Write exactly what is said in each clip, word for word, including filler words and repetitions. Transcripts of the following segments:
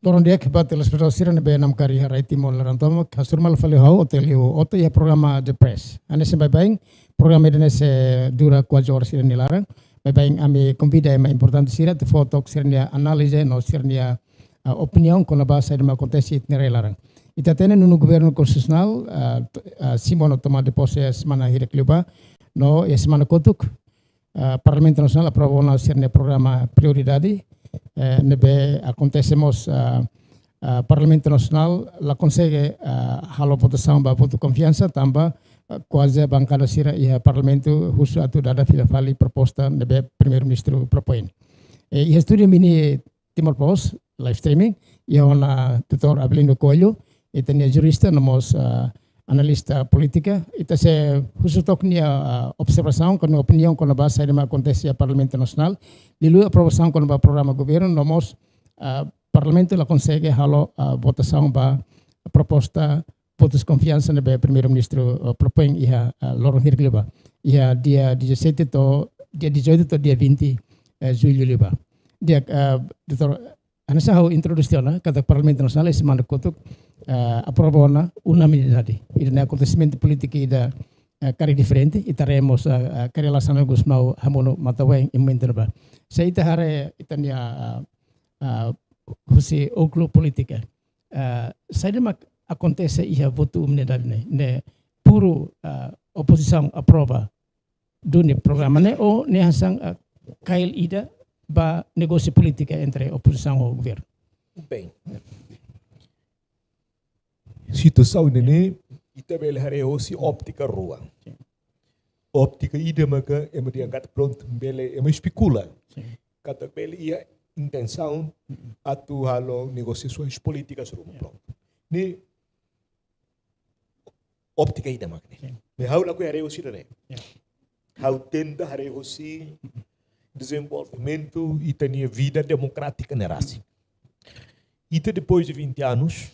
Loron di'ak ba telespetadór sira ne'ebé namkari iha rai Timor laran tomak, hasoru malu fali ho ha'u, Otélio Otto, iha programa The Press. Hanesan baibain, programa ida-ne'e sei dura kuaze oras ida nia laran. Baibain ami konvida ema importante sira atu fó took sira-nia análize no sira-nia, ah, opiniaun kona-ba saida mak akontese iha rai laran. Ita hatene nu'udar governu konstitusionál, ah, t-, ah, simu ona tomada de pose semana hirak liubá, no iha semana kotuk, ah, Parlamentu Nasionál aprova ona sira-nia programa prioridade, eh, ne'ebé akontese mós, ah, ah, Parlamentu Nasionál la konsege, ah, halo votasaun ba votu konfiansa tanba, ah, kuaze bankada sira iha Parlamentu husu atu dada fila fali proposta ne'ebé Primeiru-Ministru propoin. Eh, iha estúdiu mini Timor Post, live streaming, iha ona doutór Avelino Coelho, ita-nia jurista, no mós, ah, analista polítika, ita sei husu took nia, ah, observasaun, kona opiniaun kona-ba saida mak akontese iha Parlamentu Nasionál, liuliu aprovasaun kona-ba programa governu, no mós, ah, Parlamentu la konsege halo, ah, votasaun ba proposta votus konfiansa ne'ebé Primeiru-Ministru, eh, propoin iha, eh, loron hirak liubá. Iha dia dezassete to'o, dia dezoito to'o dia vinte, eh, jullu liubá. Di'ak, eh, doutór, hanesan ha'u introdús tiha ona, katak Parlamentu Nasionál iha semana kotuk, eh, aprova ona unanimidade. Ida-ne'e akontesimentu polítiku ida, eh, karik diferente, ita haree mós, eh, eh, karik Xanana Gusmão hamonu matan-wa'in iha momentu ne'ebá. Se ita haree ita-nia, eh, eh, husi ókulu polítika, eh, saida mak akontese iha votu unanimidade ne'e, ne'e puru, eh, opozisaun aprova duni programa ne'e, ou ne'e hanesan, eh, kail ida ba negósiu polítika entre opozisaun ho governu? Bem, situasaun ne'e, ita bele haree hosi óptika rua. Sin. Óptika ida maka ema dehan katak prontu, bele ema espekula. Sin. Katak bele iha intensaun, mm-mm, atu halo negosiasoens polítikas ruma, ya, prontu. Ne'e óptika ida mak ne'e. Sin. Maibé ha'u lakohi haree hosi ida-ne'e. Ya. Ha'u tenta haree hosi dezenvolvimentu ita-nia vida demokrátika ne'e rasik. Ita depois de vinte anos,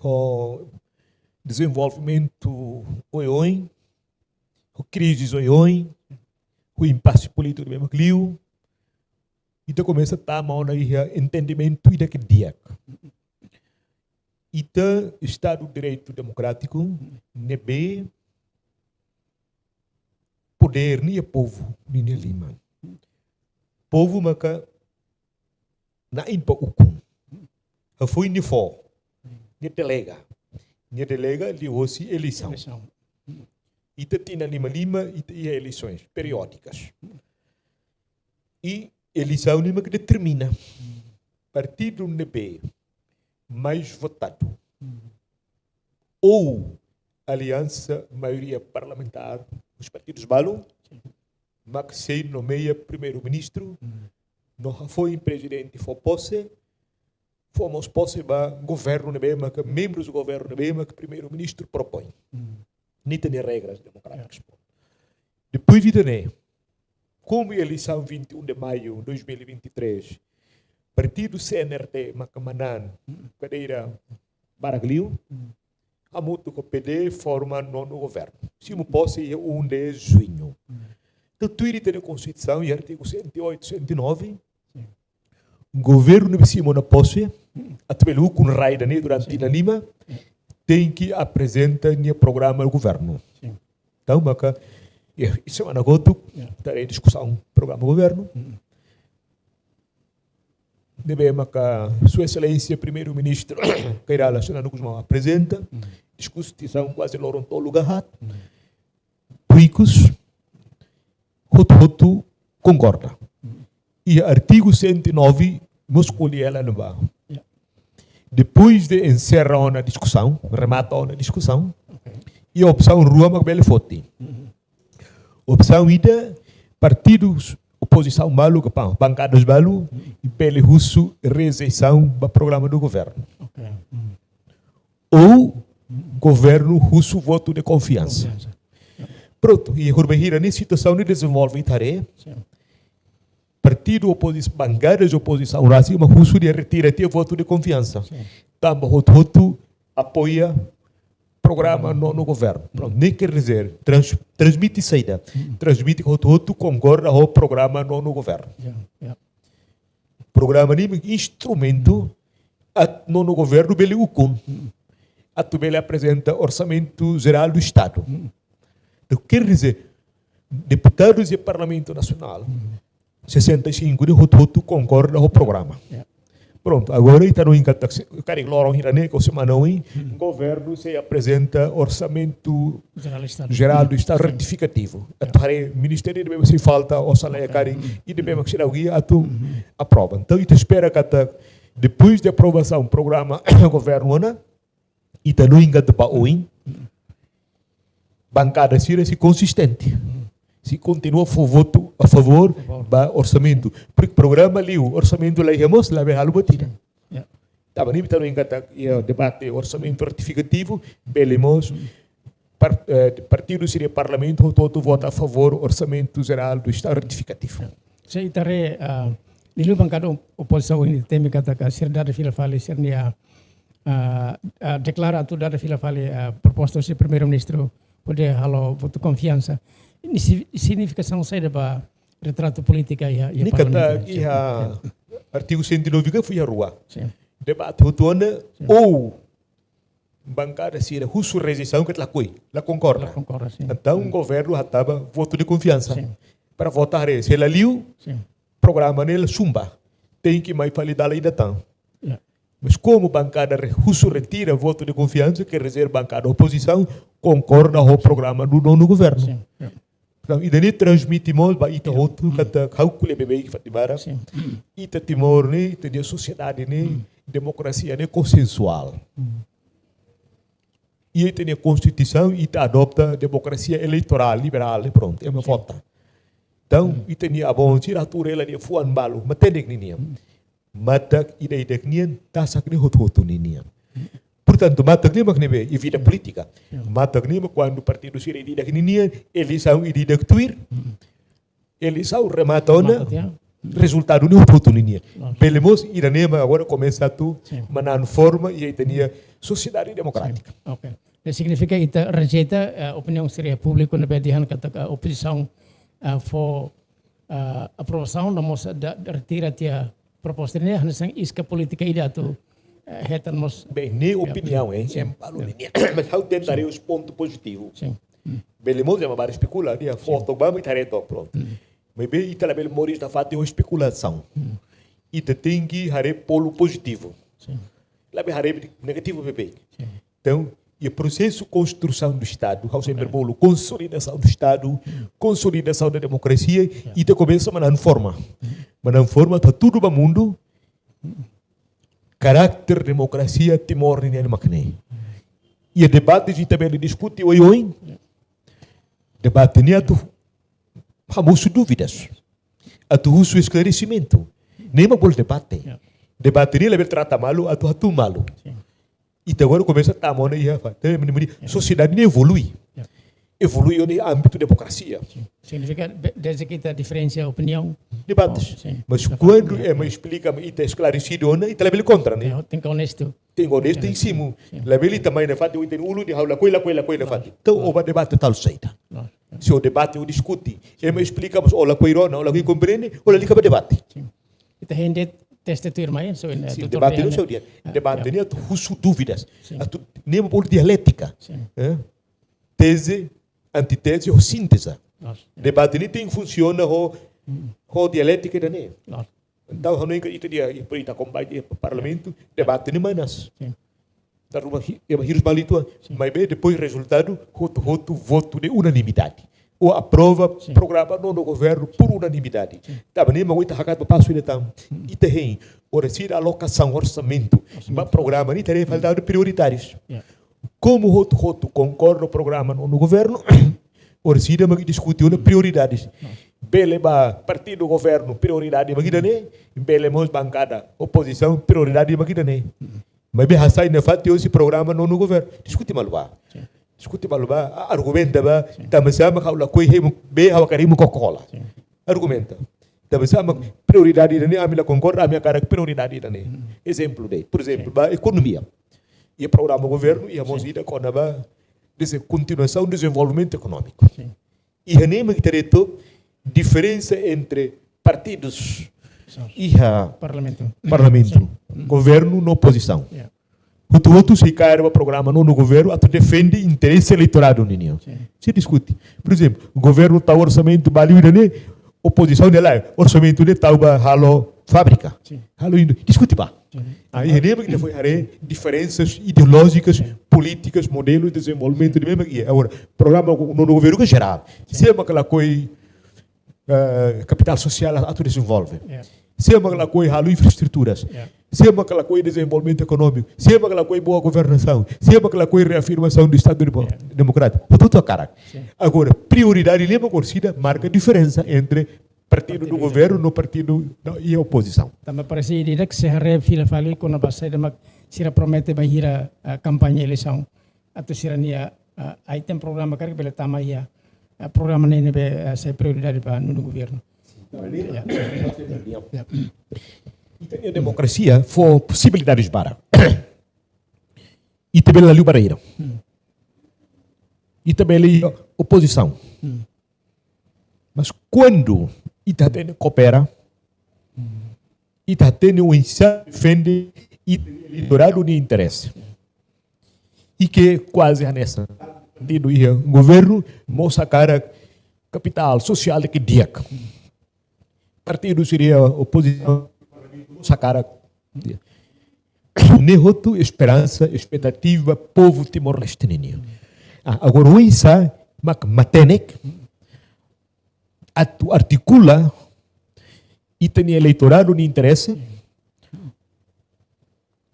ho dezenvolvimentu oioin, ho krize oioin, ho impase polítiku ne'ebé mak liu, ita komesa tama ona iha entendimentu ida ke di'ak. Ita Estadu Direitu Demokrátiku, ne'ebé podér ne'e iha povu ninia liman. Povu maka na'in ba ukun. Hafoin nia fó, nia delega. Nia delega liuhosi eleisaun. Eleisaun. Ita tinan lima lima, ita iha eleisoens periódikas. I eleisaun ne'e mak determina partidu ne'ebé mais votadu, ou aliansa maioria parlamentár, os partidos balu, mak sei nomeia primeiru-ministru, no hafoin prezidente fó pose, fó mós pose ba governu ne'ebé maka, membrus governu ne'ebé maka primeiru-ministru propoin. Ne'e ita-nia regras demokrátikas. Ya. Depois de ne'e, komu eleisaun vinte e um de maio de dois mil e vinte e três, partidu C N R T maka manán kadeira barak liu, hamutuk ho P D forma nonu governu. Simu pose iha um de junho. Entaun, tuir ita-nia Konstituisaun, iha artigu cento e oito, cento e nove, sin, governu ne'ebé simu ona pose, atu bele ukun rai ida-ne'e durante, sin, tinan lima, tenke aprezenta nia programa governu. Sin. Entaun, maka, iha semana kotuk, ya, ita haree diskusaun programa governu. Mm. Ne'ebé maka Sua Exelénsia Primeiru-Ministru Kay Rala Xanana Gusmão aprezenta, mm, diskusaun kuaze loron tolu ka haat. Mm. Tuir ikus, hotu-hotu konkorda. Mm. Iha artigu cento e nove, mós ko'alia hela ne'ebá. Ya. Depois de enserra ona diskusaun, remata ona diskusaun, ok, iha opsaun rua mak bele foti. Mm. Opsaun ida, partidus opozisaun balu, ka pa-, bankadas balu, mm, bele husu rejeisaun ba programa do governu. Ok. Mm. Ou, mm, governu husu votu de konfiansa. Konfiansa. Prontu, i horibainhira ne'e situasaun ne'e dezenvolve ita haree. Sin. Partidu opozisaun, bankadas de opozisaun rasik mak husu dehan retira tiha votu de konfiansa. Sin. Tanba hotu-hotu apoia programa, mm, nonu governu. Prontu, ne'e quer dizer, trans-, transmite saida. Mm. Transmite katak hotu-hotu konkorda ho programa nonu governu. Ya, ya. Programa ne'e mak instrumentu atu nonu governu bele ukun. Atu bele aprezenta Orsamentu Jerál do Estadu. Entaun, quer dizer, deputadus iha Parlamentu Nasionál, sessenta e cinco de'it hotu-hotu konkorda ho programa. Ya. Prontu, agora ita hanoin katak se-, karik loron hira ne'e ka semana oin, governu sei aprezenta Orsamentu Jerál do Estadu. Jerál do Estadu retifikativu. Atu haree ministériu ida-ne'ebé sei falta, osan la iha karik, ida-ne'ebé mak seidauk iha atu aprova. Entaun, ita espera katak depois de aprovasaun programa governu ona, ita hanoin katak ba oin, bankada sira sei konsistente. Sei kontinua fó votu a favór ba orsamentu. Porque programa liu, orsamentu la iha mós, labele halo buat ida. Ya. Tanba ne'e ita hanoin katak iha debate orsamentu retifikativu, bele mós par-, eh, partidu sira iha Parlamentu hotu-hotu vota a favór Orsamentu Jerál do Estadu retifikativu. Se ita haree, ah, liuliu bankada op-, opozisaun ohin temi katak sira dada fila fali sira-nia, ah, ah, deklara atu dada fila fali, ah, proposta husi Primeiru-Ministru hodi halo votu konfiansa. Ne'e si-, signifikasaun saida ba retratu polítika iha, iha Ne'e katak Parlamentu? Iha artigu cento e nove ka foi iha rua. Sin. Debate hotu ona, sin, ou bankada sira husu rejeisaun katak lakohi, la konkorda. La konkorda, sin. Entaun, sin, governu hatama votu de konfiansa. Sin. Para vota haree, se la liu, sin, programa ne'e la sumba. Tenke mai fali dala ida tan. Ya. Mas komu bankada re-, husu retira votu de konfiansa, quer dizer, bankada opozisaun konkorda ho programa do nonu governu. Sin, ya. Entaun, ida-ne'e transmite mós ba ita, ya, hotu, mm, katak ha'u ko'alia beibeik fatin barak. Sin. Ita Timor ne'e, ita-nia sosiedade ne'e, mm, demokrasia ne'e konsensuál. Mm. I ita-nia Konstituisaun, ita adota demokrasia eleitorál, liberál, i prontu, ema, sin, vota. Entaun, mm, ita-nia avó sira atu rela nia fuan balu, matenek ninian. Mm. Matak ida-idak nian, tasak ne'e hotu-hotu ninian. Portantu, matak ne'e mak ne'ebé iha vida polítika. Sin. Matak ne'e mak kuandu partidu sira ida-idak ninian, eleisaun ida-idak tuir, eleisaun remata ona, remata tiha, rezultadu ne'e hotu-hotu ninian. Lójiku. Bele mós ida-ne'e mak agora komesa atu, sin, manán forma iha ita-nia sosiedade demokrátika. Sin. Oke. Ne'e signifika ita rejeita, eh, opiniaun sira iha públiku ne'ebé dehan katak, eh, opozisaun, eh, fó, eh, aprovasaun, no mós da, da retira tiha proposta ne'e hanesan iska polítika ida atu, eh, hetan mós. Bem, ne'e, ya, opiniaun, eh, sin, ema balu, ya, ninian. Mas ha'u tenta, sin, haree husi pontu pozitivu. Sin. Mm. Bele mós ema balu espekula, dehan, sin, foto bá, ita haree took, prontu. Mm. Maibé ita labele moris nafatin ho espekulasaun. Mm. Ita tenke haree polu pozitivu. Sin. Labele haree negativu beibeik. Sin. Entaun, iha prosesu konstrusaun do Estadu, ha'u sempre, ya, bolu konsolidasaun do Estadu, konsolidasaun da demokrasia, ya, ita komesa manán forma. Manán forma, atu hatudu ba mundu karakter demokrasia Timor ninian mak ne'e. Iha debate ita bele diskute oioin. Ya. Debate ne'e atu hamosu dúvidas. Atu husu esklaresimentu. Ne'e mak bolu debate. Ya. Debate ne'e labele trata malu atu hatún malu. Sin. Ita agora komesa tama ona iha fatin, te meni-meni, ya, sosiedade ne'e evolui. Ya. Evolui ona iha ámbitu demokrasia. Sin. Signifika, be-, desde ke ita diferensia opiniaun. Debate. Oh, sin. Mas kuandu, ya, ema esplika, ita esklaresidu ona, ita labele kontra, ne'e? Ya, tenke onestu. Tenke onestu, ya, tenke simu. Sin. Labele ita mai nafatin, ita ulun dehan ha'u lakohi, lakohi, lakohi, ya, nafatin. Entaun, ya, ó bá debate tau saida. Ya, ya. Se ó debate, ó diskute. Ema esplika, mas ó lakohi rona, ó lakohi komprende, ó lalika bá debate. Sin. Ita hein de'it teste tuirmai, so, eh, sin, doutór debate ne'e, ne'e, sin, ya, debate, ya, ne'e atu husu dúvidas. Sin. Atu, ne'e mak bolu dialétika. Sin. Eh? Teze, antiteze, ho sínteze. Lójiku. Debate ne'e tenke funsiona ho, mm, ho dialétika ida-ne'e. Lójiku. Entaun, ha'u hanoin katak ita dehan, ita, ita akompaña iha Parlamentu, debate ne'e manas. Sin. Dala ruma hi-, ema hirus malu uitoan. Sin. Maibé depois rezultadu, hotu-hotu votu de unanimidade. Ou aprova, sin, programa nonu governu por unanimidade. Sin. Tanba ne'e mak ita hakat ba pasu ida tan. Mm. Ita hein, orsida alokasaun orsamentu. Orsamentu. Ba programa ne'e ita haree fali dadu prioritárius. Ya. Komu hotu-hotu konkorda programa nonu governu, orsida mak diskute ona prioridades. Mm. Bele ba partidu governu prioridade mak ida-ne'e, bele mós bankada opozisaun prioridade mak ida-ne'e. Mm. Maibé hasai nafatin husi programa nonu governu. Diskute malu bá. Sin. Diskute malu bá, a-, argumenta bá, sin, tanbasá mak ha'u lakohi hemu bee, ha'u hakarak hemu Coca-Cola. Sin. Argumenta. Tanbasá mak, mm, prioridade ida-ne'e, ami la konkorda, ami hakarak prioridade ida-ne'e. Mm. Ezemplu de'it. Por ezemplu, sin, ba ekonomia. Iha programa governu, iha, sin, mós ida kona-ba, dese-, kontinuasaun dezenvolvimentu ekonómiku. Sin. Iha ne'e mak ita haree took diferensa entre partidus, sin, iha Parlamentu. Parlamentu. Sin. Governu no opozisaun. Hotu-hotu sei kaer ba programa nonu governu atu defende interese eleitoradu ninian. Sei diskute. Por ezemplu, governu tau orsamentu ba liu ida-ne'e, opozisaun dehan lae, orsamentu ne'e tau ba halo fábrika. Halo indústria. Diskute ba. Ah, iha ne'e mak ita foin haree diferensas ideolójikas, polítikas, modelu de dezenvolvimentu ne'ebé mak iha. Agora, programa nonu governu ke jerál. Sé mak lakohi, eh, kapitál sosiál atu dezenvolve. Sé mak lakohi halo infraestruturas. Sé mak lakohi dezenvolvimentu ekonómiku. Sé mak lakohi boa governasaun. Sé mak lakohi reafirmasaun do Estadu de Bo-, Demokrátiku. Hotu-hotu hakarak. Agora, prioridade ne'e mak orsida marka diferensa entre partidu do governu no partidu da, e opozisaun. Tanba parese ida-ne'e ke sei haree fila fali kona-ba saida mak sira promete bainhira, ah, kampaña eleisaun. Atu sira-nia, ah, item programa karik bele tama iha, ah, programa ne'ebé, ah, sai prioridade ba nonu governu. Ita-nia demokrasia fó posibilidades barak. Ita bele la liu barreira. Ita bele iha opozisaun. Mas kuandu ita hatene koopera, ita hatene oinsá defende ita-nia eleitoradu nia interese. I ke kuaze hanesan partidu iha governu mós hakarak kapitál sosiál ke di'ak. Partidu sira iha opozisaun mós hakarak. Ne'e hotu esperansa, espetativa povu Timor-Leste ninian. Ah, agora oinsá mak matenek atu artikula ita-nia eleitoradu nia interese,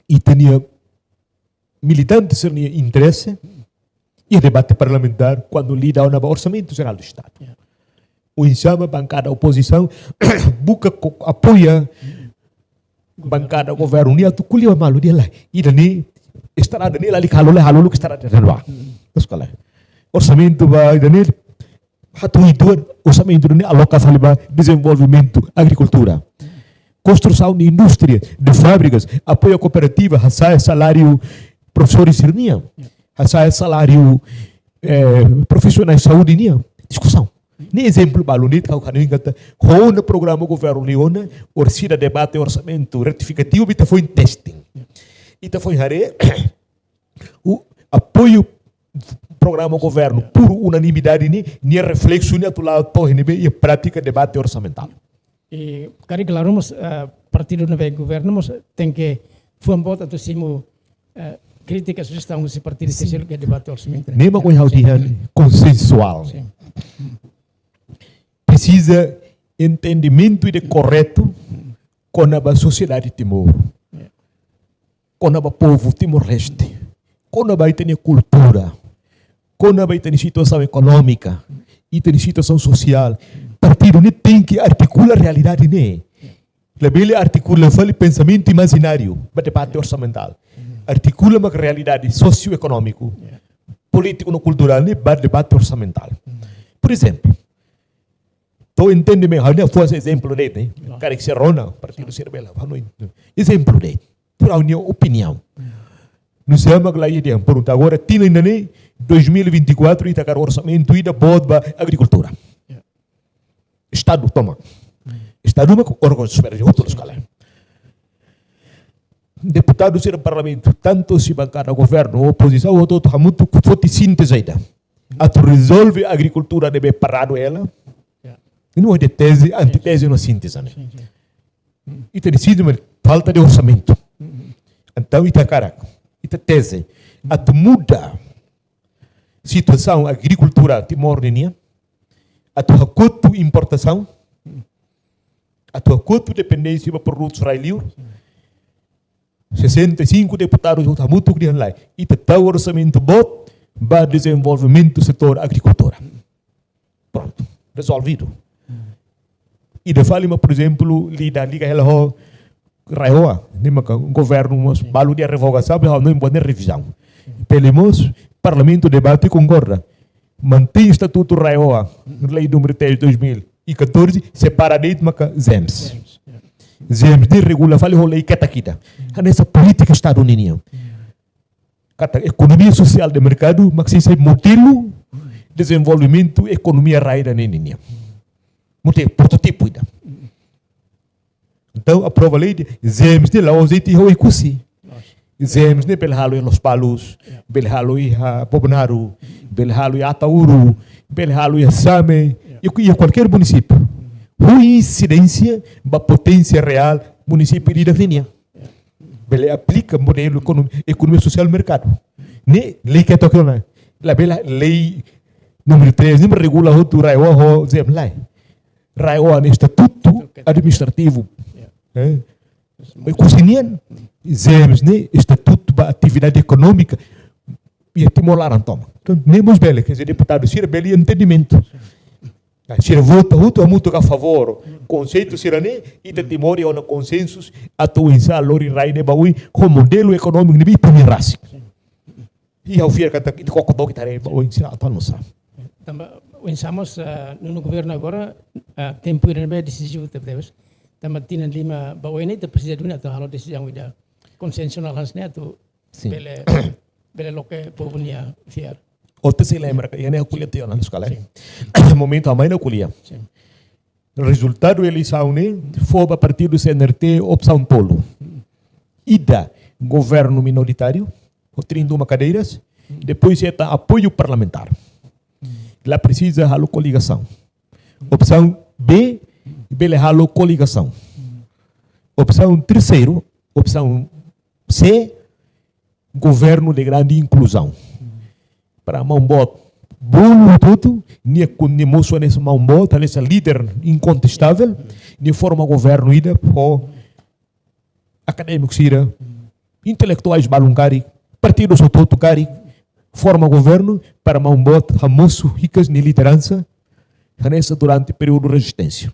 ita-nia militante sira-nia interese, iha debate parlamentár, kuandu lida ona ba Orsamentu Jerál do Estadu. Oinsá mak bankada opozisaun buka ko-, apoia bankada governu nian atu ko'alia ba malu, dehan lae, ida-ne'e estrada ne'e lalika halo, lae, halo uluk estrada ne'e ba. Terus kala. Orsamentu ba ida-ne'e, atu ita orsamentu ne'e aloka fali ba dezenvolvimentu agrikultura. Konstrusaun de indústria, de fábrikas, apoia kooperativa, hasa'e saláriu profesór sira-nian, hasa'e saláriu, eh, profisionál saúde nian. Diskusaun. Ne'e ezemplu balu ne'e, ha'u hanoin katak, ho ona programa governu liu ona, orsida debate orsamentu retifikativu, ita foin testing. Ita foin haree, o apoiu programa governu por unanimidade ne'e, nia refleksu ne'e atu la'o to'o iha ne'ebé iha prátika debate orsamentál. I karik klaru mós, eh, partidu ne'ebé governa mós tenke fuan boot atu simu, eh, krítika, sujestaun husi partidu ke selu ke debate orsamentu. Ne'e mak ohin ha'u dehan konsensuál. Presiza entendimentu ida korretu kona-ba sosiedade Timor, kona-ba povu Timor-Leste, kona-ba ita-nia kultura, kona-ba ita-nia situasaun ekonómika, ita-nia situasaun sosiál. Partidu ne'e tenke artikula realidade ne'e. Labele artikula fali pensamentu imajináriu ba debate orsamentál. Artikula mak realidade sosioekonómiku, polítiku no kulturál ne'e ba debate orsamentál. Por ezemplu, to'o entendimentu, ha'u hanoin fó ezemplu de'it, ne'e? Karik sira rona, partidu sira bele, ha'u hanoin. Ezemplu de'it, por ha'u-nia opiniaun. Nusá mak la iha dehan, pergunta agora, tinan ida-ne'e, dois mil e vinte e quatro, ita hakarak orsamentu ida boot ba agrikultura. Estadu tomak. Estadu mak órgaun superiór de outros kala. Deputadu sira parlamentu, tantu husi bankada governu, opozisaun, hotu-hotu hamutuk foti sínteze ida atu rezolve agrikultura ne'ebé paradu hela. Ne'e mak dehan teze, antiteze no sínteze ne'e. Ita deside, mas falta de orsamentu. Entaun, ita hakarak, ita teze atu muda situasaun agrikultura Timor ninian, atu hakotu importasaun, atu hakotu dependénsia ba produtus rai-liur. Sessenta e cinco deputadus hamutuk dehan lae, ita tau orsamentu boot ba dezenvolvimentu setór agrikultura. Prontu, rezolvidu. Ida fali mak, por ezemplu, liga, liga hela ho RAEOA, ne'e maka governu mós balu dehan revogasaun, ha'u hanoin buat ne'e revizaun. Pelo menos, parlamentu debate, konkorda. Mantein estatutu RAEOA, lei número três de dois mil e catorze, separa de'it maka ZEESM. ZEESM ne'e regula fali ho lei ketak ida. Hanesan polítika Estadu ninian. Katak ekonomia sosiál de merkadu mak sei sai modelu dezenvolvimentu ekonomia rai ida-ne'e ninian. Modelu prototipu ida. Entaun, aprova lei de'it, ZEESM ne'e la'ós de'it iha Oekusi. ZEESM ne'e bele halo iha Lospalos, bele halo iha Bobonaro, bele halo iha Ataúro, bele halo iha Same, iha, iha kualkér munisípiu. Ho insidénsia ba poténsia reál munisípiu ida-idak nian. Bele aplika modelu ekonom-, ekonomia sosiál merkadu. Ne'e lei ketok ona. Labele lei númeru três ne'e regula hotu RAEOA ho ZEESM, lae. RAEOA ne'e estatutu administrativu. Eh? Oekusi nian, ZEESM ne'e estatutu ba atividade ekonómika iha Timor laran tomak. Entaun, ne'e mós bele, quer dizer, deputadu sira bele entendimentu. Ah, sira vota hotu hamutuk a favór konseitu sira-ne'e, ita Timor iha ona konsensu atu oinsá lori rai ne'e ba oin, ho modelu ekonómiku ne'ebé ita-nia rasik. I ha'u fiar katak ita koko took ita haree ba oin sira atu halo nu'usá. Tanba oinsá mós, ah, nonu governu agora, ah, tempu ida ne'ebé desizivu tebetebes. Tanba tinan lima ba oin ita presiza duni atu halo desizaun ida konsensuál hanesan ne'e atu Sin. bele, bele loke povu nia fiar. Ote se lembra, iha ne'e ko'alia tiha ona, loos ka lae. Sin. Momentu ha'u mai ne'e ko'alia. Sin. Rezultadu eleisaun ne'e fó ba partidu C N R T opsaun tolu. Ida, governu minoritáriu, ho trinta e uma cadeiras, depois hetan apoiu parlamentár. La presiza halo koligasaun. Opsaun B, bele halo koligasaun. Opsaun terseiru, opsaun C, governu de grande inkluzaun. Para maun boot bolu hotu-hotu, nia kon-, nia mosu hanesan maun boot, hanesan líder inkontestável, nia forma governu ida ho akadémiku sira, intelektuais balun karik, partidu hotu-hotu karik, forma governu para maun boot hamosu hikas nia lideransa, hanesan durante períodu rezisténsia.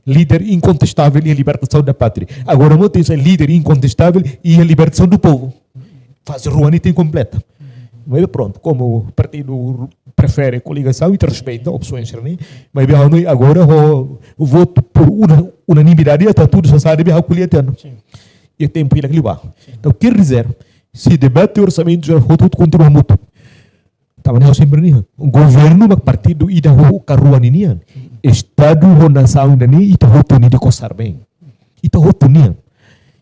Líder inkontestável iha libertasaun da pátria. Agora, maun boot sai líder inkontestável iha libertasaun do povu. Faze rua ne'e tenke kompleta. Mas pronto, como partidu prefere koligasaun, ita respeita opsaun sira-ne'e. Mas bem, agora ho votu por una-, unanimidade, ita tudu sasá de bem, ko'alia tiha ona. Sin. Iha tempu ida ke liba. Sin. Entaun, quer dizer, se debate orsamentu jerál hotu-hotu kontinua hamutuk. Tanba ne'e ha'u sempre dehan, governu mak partidu ida ho karua ninian. Estadu ho nasaun ida-ne'e ita hotu nia, ita kosar bem. Ita hotu nian.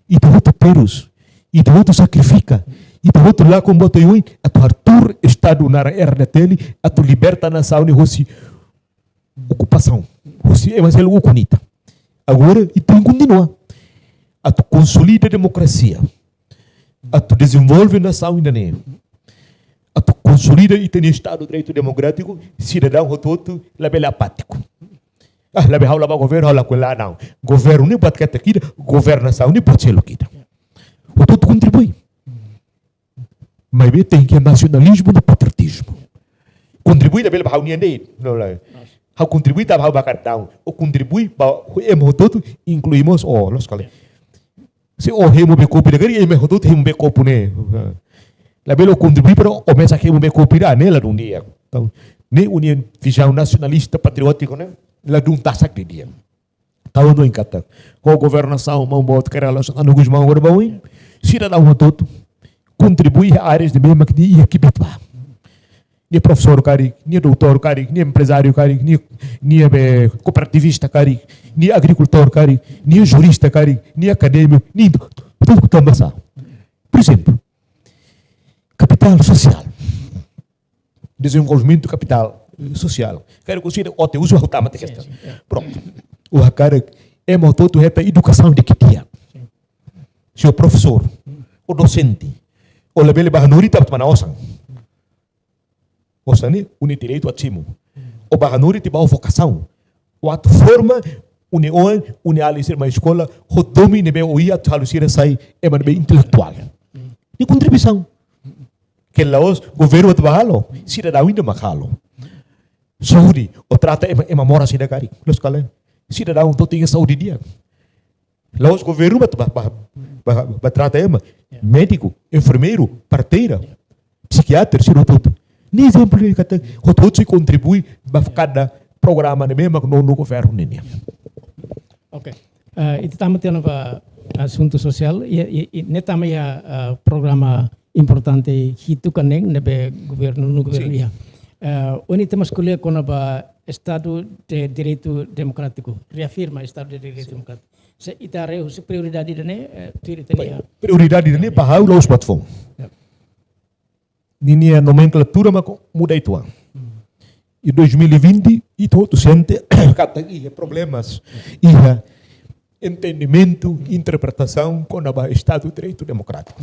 Ita hotu terus. Ita hotu sakrifika. Ita hotu lakon ba to'o oin atu hatuur estadu naran R D T L, atu liberta nasaun ne'e hosi okupasaun, hosi ema seluk ukun ita. Agora, ita tenke kontinua atu konsolida demokrasia, atu dezenvolve nasaun ida-ne'e, atu konsolida ita-nia Estadu Direitu Demokrátiku, sidadaun hotu-hotu labele apátiku. Ah, labele ha'u la ba governu, ha'u lakohi, lae, não. Governu ne'e buat ketak ida, governasaun ne'e buat seluk ida. Hotu-hotu kontribui. Maibé tenke nasionalizmu no patriotizmu. Kontribui labele ba ha'u-nian de'it. Não, lae. Ha'u kontribui tanba ha'u ba kartaun. Ha'u kontribui ba ema hotu-hotu, inklui mós ó, loos ka lae. Se ó hemu bee kopu ida karik, ema hotu-hotu hemu bee kopu ne'e. Labele ó kontribui para ó mesak hemu bee kopu ida, ne'e ladún di'ak. Entaun, ne'e uni-, vizaun nasionalista patriótiku ne'e ladún tasak didi'ak. Entaun, ha'u hanoin katak, ho governasaun maun boot Kay Rala Xanana Gusmão agora ba oin, sidadaun hotu-hotu kontribui iha áreas ne'ebé mak nia iha kbiit ba. Nia profesór karik, nia doutór karik, nia emprezáriu karik, nia, nia be kooperativista karik, nia agrikultór karik, nia jurista karik, nia akadémiku, nia hotu-hotu tanbasá. Por ezemplu, kapitál sosiál. Dezenvolvimentu kapitál sosiál. Karik husi ida, ó te uza, ha'u tama tiha kestaun. Sin, sin, ya. Pronto. Ha'u hakarak ema hotu-hotu hetan edukasaun di'ak. Sin. Se ó profesór, ó dosente, ó labele ba hanorin tanba atu manán osan. Osan ne'e ó-nia direitu atu simu. Ó ba hanorin tanba ó vokasaun. Ó atu forma ó-nia oan, ó-nia alin sira mai eskola, ho domin ne'ebé ó iha atu halo sira sai ema ne'ebé intelektuál. Ne'e kontribuisaun. Ke la'ós governu atu ba halo, sidadaun ida mak halo. Saúde, ó trata ema, ema moras ida karik, loos ka lae. Sidadaun hotu-hotu tenke saúde di'ak. La'ós governu ba, ba, ba, ba, ba trata ema. Ya. Médiku, enfermeiru, parteira, ya, psikiatra, sira hotu-hotu. Ne'e ezemplu ida katak hotu-hotu sei kontribui ba, ya, kada programa ne'ebé mak nonu governu nian. Ok. Eh, ita tama tiha ona ba asuntu sosiál, i, i, i, ne'e tama iha, eh, programa importante hitu ka neen ne'ebé governu, nonu governu, sin, iha. Eh, ohin ita mós ko'alia kona-ba Estadu de Direitu Demokrátiku, reafirma Estadu de Direitu, sin, Demokrátiku. Se ita haree husi prioridade ida-ne'e, eh, tuir ita-nia. Prioridade ida-ne'e ba ha'u la'ós buat foun. Ya. Ninia nomenklatura mak muda uitoan. Iha dois mil e vinte, ita hotu sente katak iha problemas, iha entendimentu, interpretasaun kona-ba Estadu Direitu Demokrátiku.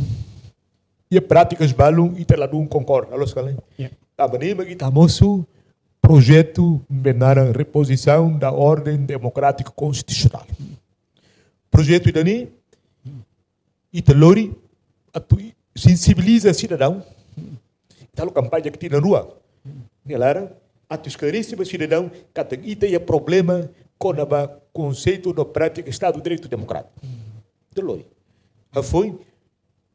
Iha prátikas balun ita ladún konkorda, loos ka lae? Ya. Tanba ne'e mak ita mosu projetu ne'ebé naran repozisaun da orden demokrátika konstitusionál. Projetu ida-ne'e, ita lori atu sensibiliza sidadaun. Ita halo kampaña ki'ik tinan rua. Nia laran, atu esklarese ba sidadaun katak ita iha problema kona-ba konseitu no prátika Estadu Direitu Demokrátiku. Ita lori. Hafoin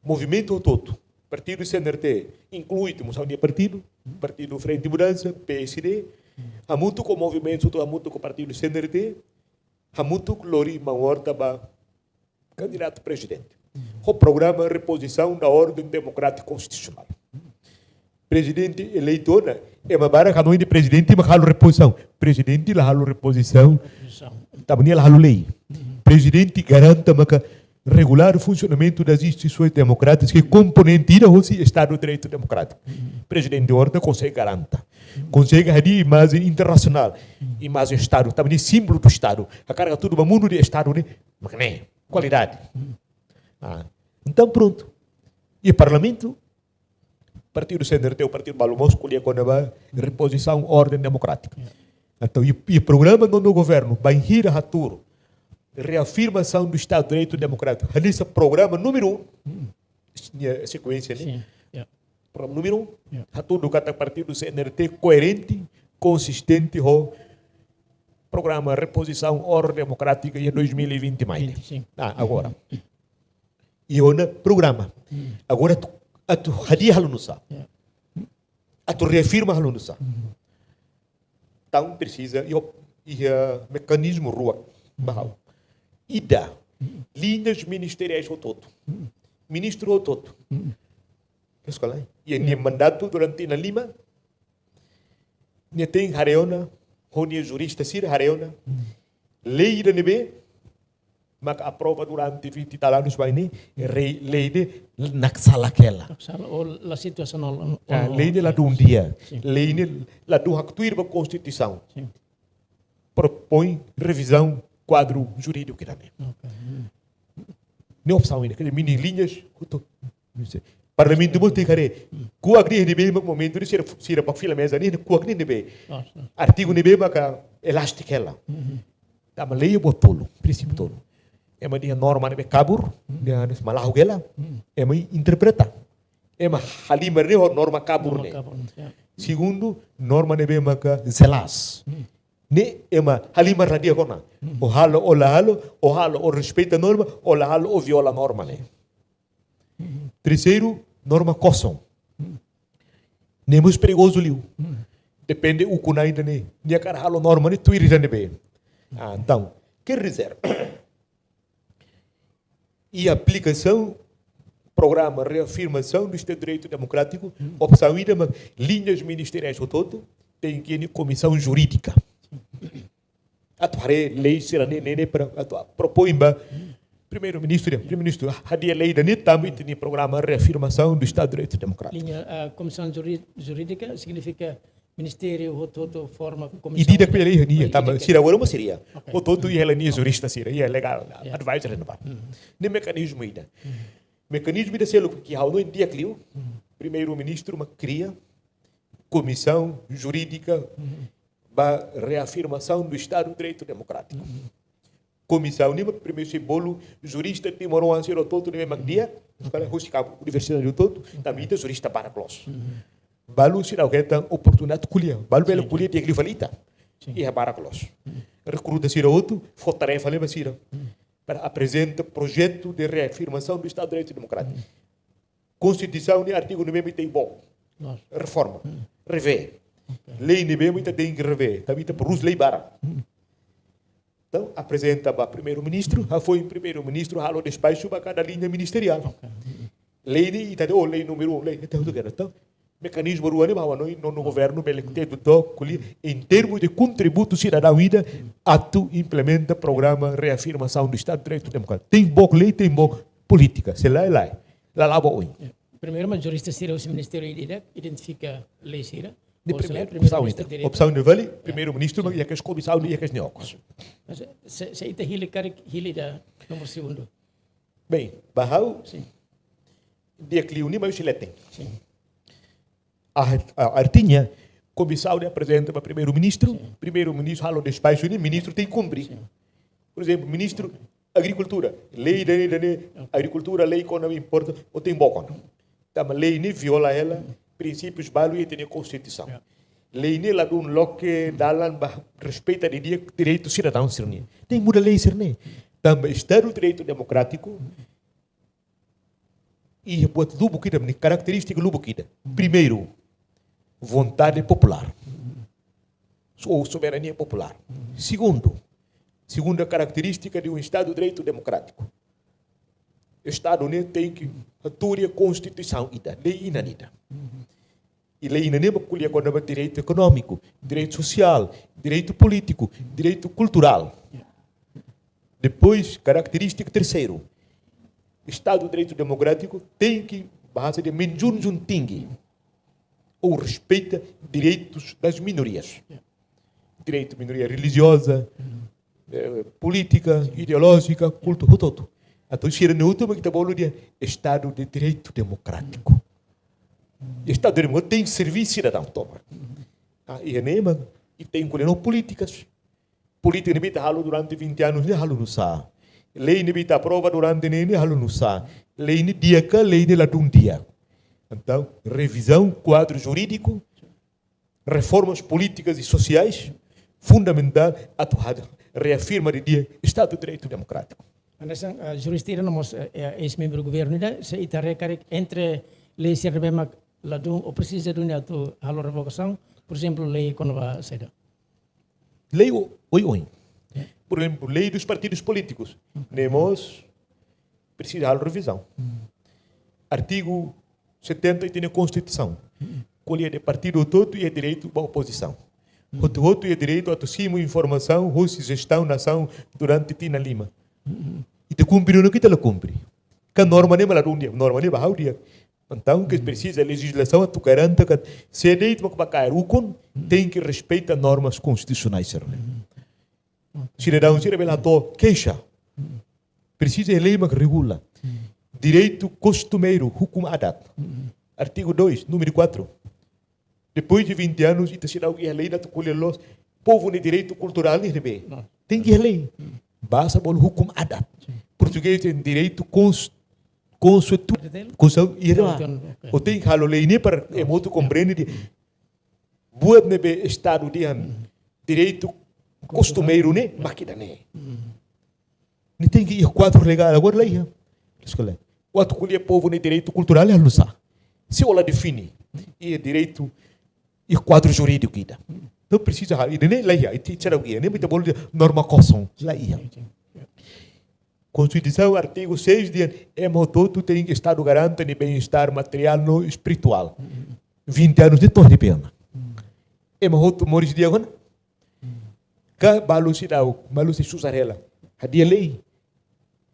movimentu hotu-hotu, partidu C N R T, inklui, temos a união partidu, partidu Frente Mudança, P S D, hamutuk ho movimentu hotu, hamutuk ho partidu C N R T, hamutuk lori maun Horta ba kandidatu prezidente. Ho programa repozisaun da orden demokrátika konstitusionál. Prezidente eleitu ona, ema barak hanoin dehan prezidente mak halo repozisaun. Prezidente la halo repozisaun. Repozisaun. Tanba nia la halo lei. Prezidente garante maka regular funsionamentu das instituições democráticas, ke komponente ida hosi Estadu Direitu Demokrátiku. Prezidente Horta konsege garante. Konsege hadi'a imajen internasionál. Imajen Estadu. Tanba nia símbolu do Estadu. Hakarak hatudu ba mundu dehan Estadu ne'e mak ne'e. Kualidade. Ah, entaun prontu. Iha Parlamentu, partidu C N R T, partidu balu mós ko'alia kona-ba repozisaun orden demokrátika. Ya. Entaun, iha, iha programa no, no governu, bainhira hatuur reafirmasaun do Estadu Direitu Demokrátiku, hanesan programa númeru um, nia sekuénsia ne'e. Sin, ya. Programa númeru um, ya, hatudu katak partidu C N R T koerente, konsistente ho programa repozisaun orden demokrátika iha dois mil e vinte mai ne'e. Sin, sin. Ah, agora. Iha ona programa. Hmm. Agora atu, atu hadi'a halo nusá? Ya. Atu reafirma halo nusá? Hmm. Entaun presiza iha, iha mekanizmu rua ba ha'u. Ida, hmm, liñas ministeriais hotu-hotu. Hmm. Ministru hotu-hotu. Hmm. Loos ka lae? Iha, ya, nia mandatu durante tinan lima, nia tenke haree ona, ho nia jurista sira haree ona. Hmm. Lei ida ne'ebé maka aprova durante vinte e tal anos mai ne'e, rei, lei ne'e naksalah hela. Naksalah, ou la situasionál, ou, ah, ou lei ne'e ladún di'ak. Sin. Lei ne'e ladún haktuir ba Konstituisaun. Sin. Propoin revizaun kuadru jurídiku ida-ne'e. Ok. Hmm. Ne'e opsaun ida, quer dizer, mini liñas, hotu. Parlamentu mós tenke haree. Kuak ne'e ne'ebé mak momentu ne'e sira, sira bá fila meza ne'e, kuak ne'e ne'ebé. Ah, sin. Artigu ne'ebé maka elástiku hela. Hmm. Tanba lei buat tolu, prinsípiu tolu. Ema dehan norma ne'ebé kabur, dehan ne'e malahuk hela, ema interpreta. Ema halimar ne'e ho norma kabur ne'e. Norma kabur, ya. Segundu, norma ne'ebé maka jelas. Hmm. Ne'e ema halimar la di'ak ona. Hmm. Ó halo, ó la halo, ó halo, ó respeita norma, ó la halo, ó viola norma ne'e. Terseiru, norma kosong. Ne'e mós perigozu liu. Depende ukun-na'in ida-ne'e. Nia hakarak halo norma ne'e tuir ida ne'ebé. Ah, entaun, quer dizer, iha aplikasaun programa reafirmasaun do Estadu de Direitu Demokrátiku, opsaun ida mak liñas ministeriais hotu-hotu tenke iha komisaun jurídika. Atu haree lei sira-ne'e, ne'e, ne'e para atu propoin ba Primeiru-Ministru, ya, Primeiru-Ministru, ah, hadi'a lei ida-ne'e tanba ita-nia programa reafirmasaun do Estadu de Direitu Demokrátiku. Liña, ah, komisaun juri-, jurídika signifika ministériu hotu-hotu forma komisaun. Ida-idak pela lei, nia, tanba sira agora mós sira iha. Ok. Hotu-hotu iha hela nia jurista sira, iha legal advisor ne'ebá. Hmm. Ne'e mekanizmu ida. Hmm. Mekanizmu ida seluk ke ha'u hanoin di'ak liu. Hmm. Primeiru-Ministru mak kria komisaun jurídika ba reafirmasaun do Estadu de Direitu Demokrátiku. Komisaun ne'e mak primeiru sei bolu jurista timoroan sira hotu-hotu ne'ebé mak di'ak, para husi kampu universidade hotu-hotu, tanba ita jurista barak loos. Balu seidauk hetan oportunidade ko'alia, balu bele ko'alia di'ak liu fali ita. Iha barak loos. Rekruta sira hotu, fó tarefa ne'e ba sira. Para aprezenta projetu de reafirmasaun do Estadu de Direitu Demokrátiku. Konstituisaun nia artigu ne'ebé mak ita bolu. Loos. Reforma. Hmm. Revee. Ok. Lei ne'ebé mak ita tenke revee. Tanba ita prodús lei barak. Hmm. Entaun, aprezenta ba Primeiru-Ministru, hafoin Primeiru-Ministru halo despaxu ba kada liña ministeriál. Ok. Lei ne'e ita dehan, oh, lei númeru um, lei, ita hotu kera. Entaun, mekanizmu rua ne'e ba ha'u hanoin, no, no governu bele tetu took ko'alia, em termos de kontributu sidadaun ida atu implementa programa reafirmasaun do Estadu de Direitu Demokrátiku. Tem book lei, tem book polítika. Se lae, lae. La la'o ba oin. Primeiru, mak jurista sira husi ministériu ida identifika lei sira. Ne'e primeiru, opsaun ida. Opsaun ida fali, primeiru-ministru, mak iha kes komisaun, iha kes ne'e okos. Mas se, se ita hili karik, hili ida nomor segundu. Bem, ba ha'u, di'ak liu ne'e, mas husi leten. A, a, artinya, komisaun ne'e aprezenta ba primeiru-ministru, primeiru-ministru halo despaxu ne'e, ministru tenke kumpre. Por ezemplu, ministru agrikultura, lei ida-ne'e, ida-ne'e, agrikultura, lei kona-ba importa, ou tem book ona. Tanba lei ne'e viola hela prinsípius balu iha ita-nia konstituisaun. Lei ne'e ladún loke dalan ba respeita didi'ak direitu sidadaun sira-nian. Tenke muda lei sira-ne'e. Tanba Estadu de Direitu Demokrátiku iha buat lubuk ida, nia karakterístika lubuk ida. Primeiru, vontade populár. So-, ou soberania populár. Segundu, segunda característica de um Estado de Direito Democrático. Estadu ne'e tenke hatuur iha konstituisaun ida, lei inan ida. I lei inan ne'e mak ko'alia kona-ba direitu ekonómiku, direitu sosiál, direitu polítiku, direitu kulturál. Depois, característica terseiru, Estadu de Direito Democrático tenke, bahasa dehan, menjunjung tinggi ou respeita direitus das minorias. Direitu minoria relijioza, eh, polítika, ideolójika, kultu, hotu-hotu. Entaun sira-ne'e hotu mak ita bolu dehan Estadu de Direitu Demokrátiku. Estadu Demokrátiku tenke serve sidadaun tomak. Ah, iha ne'e mak ita tenke ko'alia no polítikas. Polítika ne'ebé ita halo durante vinte anos ne'e halo nusá? Lei ne'ebé ita aprova durante ne'e, ne'e halo nusá? Lei ne'e di'ak ka lei ne'e ladún di'ak? Entaun, revizaun kuadru jurídiku, reformas polítikas e sosiais, fundamentál atu hada, reafirma didi'ak Estadu de Direitu Demokrátiku. Hanesan, eh, jurista ida no mós, eh, eh, eis-membru governu ida, se ita haree karik entre lei sira ne'ebé mak ladún ou presiza duni atu halo revogasaun, por ezemplu, lei kona-ba saida? Lei o-, oioin. Por ezemplu, lei dos partidos polítikus. Ne'e mós presiza halo revizaun. Artigu setenta ita-nia Konstituisaun ko'alia dehan partidu hotu-hotu iha direitu ba opozisaun. Hotu-hotu iha direitu atu simu informasaun hosi jestaun nasaun durante tinan lima. Ita kumpre ona ka ita la kumpre? Ka norma ne'e mak ladún di'ak, norma ne'e ba ha'u di'ak. Entaun, ke presiza lejizlasaun atu garante katak sé de'it mak ba kaer ukun, tenke respeita normas konstitusionais sira-ne'e. Sidadaun sira bele hato'o keixa. Presiza lei mak regula. Direitu kostumeiru, hukum adat. Artigu dois, númeru quatro. Depois de vinte anos, ita seidauk iha lei atu ko'alia loos povu nia direitu kulturál ne'e ne'ebé. Tenke iha lei. Basa bolu hukum adat. Portugés dehan direitu cons-, consuetu-, consu-, ira. Ou tenke halo lei ne'e para ema hotu komprende dehan buat ne'ebé Estadu dehan direitu kostumeiru ne'e mak ida-ne'e. Ne'e tenke iha kuadru legál, agora la iha. Eskola. Atu ko'alia povu nia direitu kulturál halo nusá? Se la define iha direitu, iha kuadru jurídiku ida. Entaun presiza halo, ida-ne'e la iha, ita seidauk iha, ne'e mak ita bolu dehan norma kosong, la iha. Konstituisaun artigu seis dehan ema hotu-hotu tenke Estadu garante nia bem-estar materiál no espirituál. Vinte anos ne'e to'o ne'ebé ona? Ema hotu moris di'ak ona? Ka balu seidauk, balu sei susar hela? Hadi'a lei.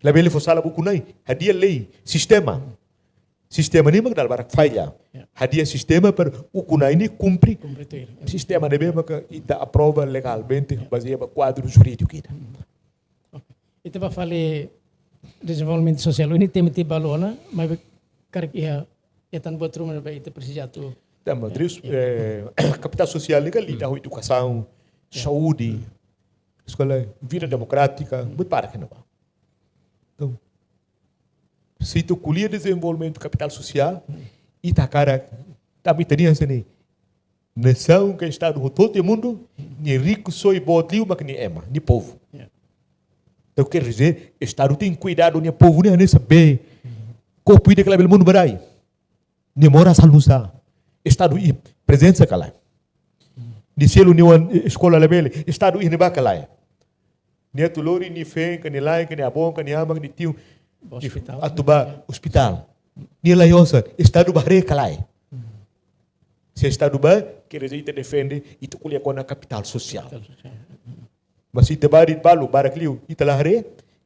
Labele fó sala ba ukun-na'in, hadi'a lei, sistema. Sistema ne'e mak dala barak falla. Hadi'a sistema para ukun-na'in ne'e kumpre. Kumpre tuir. Sistema ne'ebé maka ita aprova legalmente, bazeia ba kuadru jurídiku ida. Ita bá fali dezenvolvimentu sosiál, ne'e tema ida balu ona, maibé karik iha, iha tan buat ruma ne'ebé ita presiza atu. Tanba, eh, kapitál sosiál ne'e ka liga ho edukasaun, saúde, eskola, vida demokrátika, buat barak ne'ebá. Entaun, se ita ko'alia dezenvolvimentu kapitál sosiál, ita hakarak, tanba ita dehan hanesan ne'e, nasaun ka Estadu hotu-hotu iha mundu, nia rikusoin boot liu mak nia ema, nia povu. Entaun, quer dizer, Estadu tenke kuidadu nia povu ne'e hanesan bee, kopu ida ke labele monu ba rai. Nia moras halo nusá? Estadu iha prezensa ka lae? Nia selu nia oan, eh, eskola labele, Estadu iha ne'ebá ka lae? Nia atu lori nia feen ka nia la'en ka nia avó ka nia aman ka nia tiu atu bá ospitál. Nia la'en osan, Estadu bá haree ka lae? Se Estadu bá, quer dizer, ita defende, ita ko'alia kona kapitál sosiál. Mas se ita bá de'it balu, barak liu, ita la haree,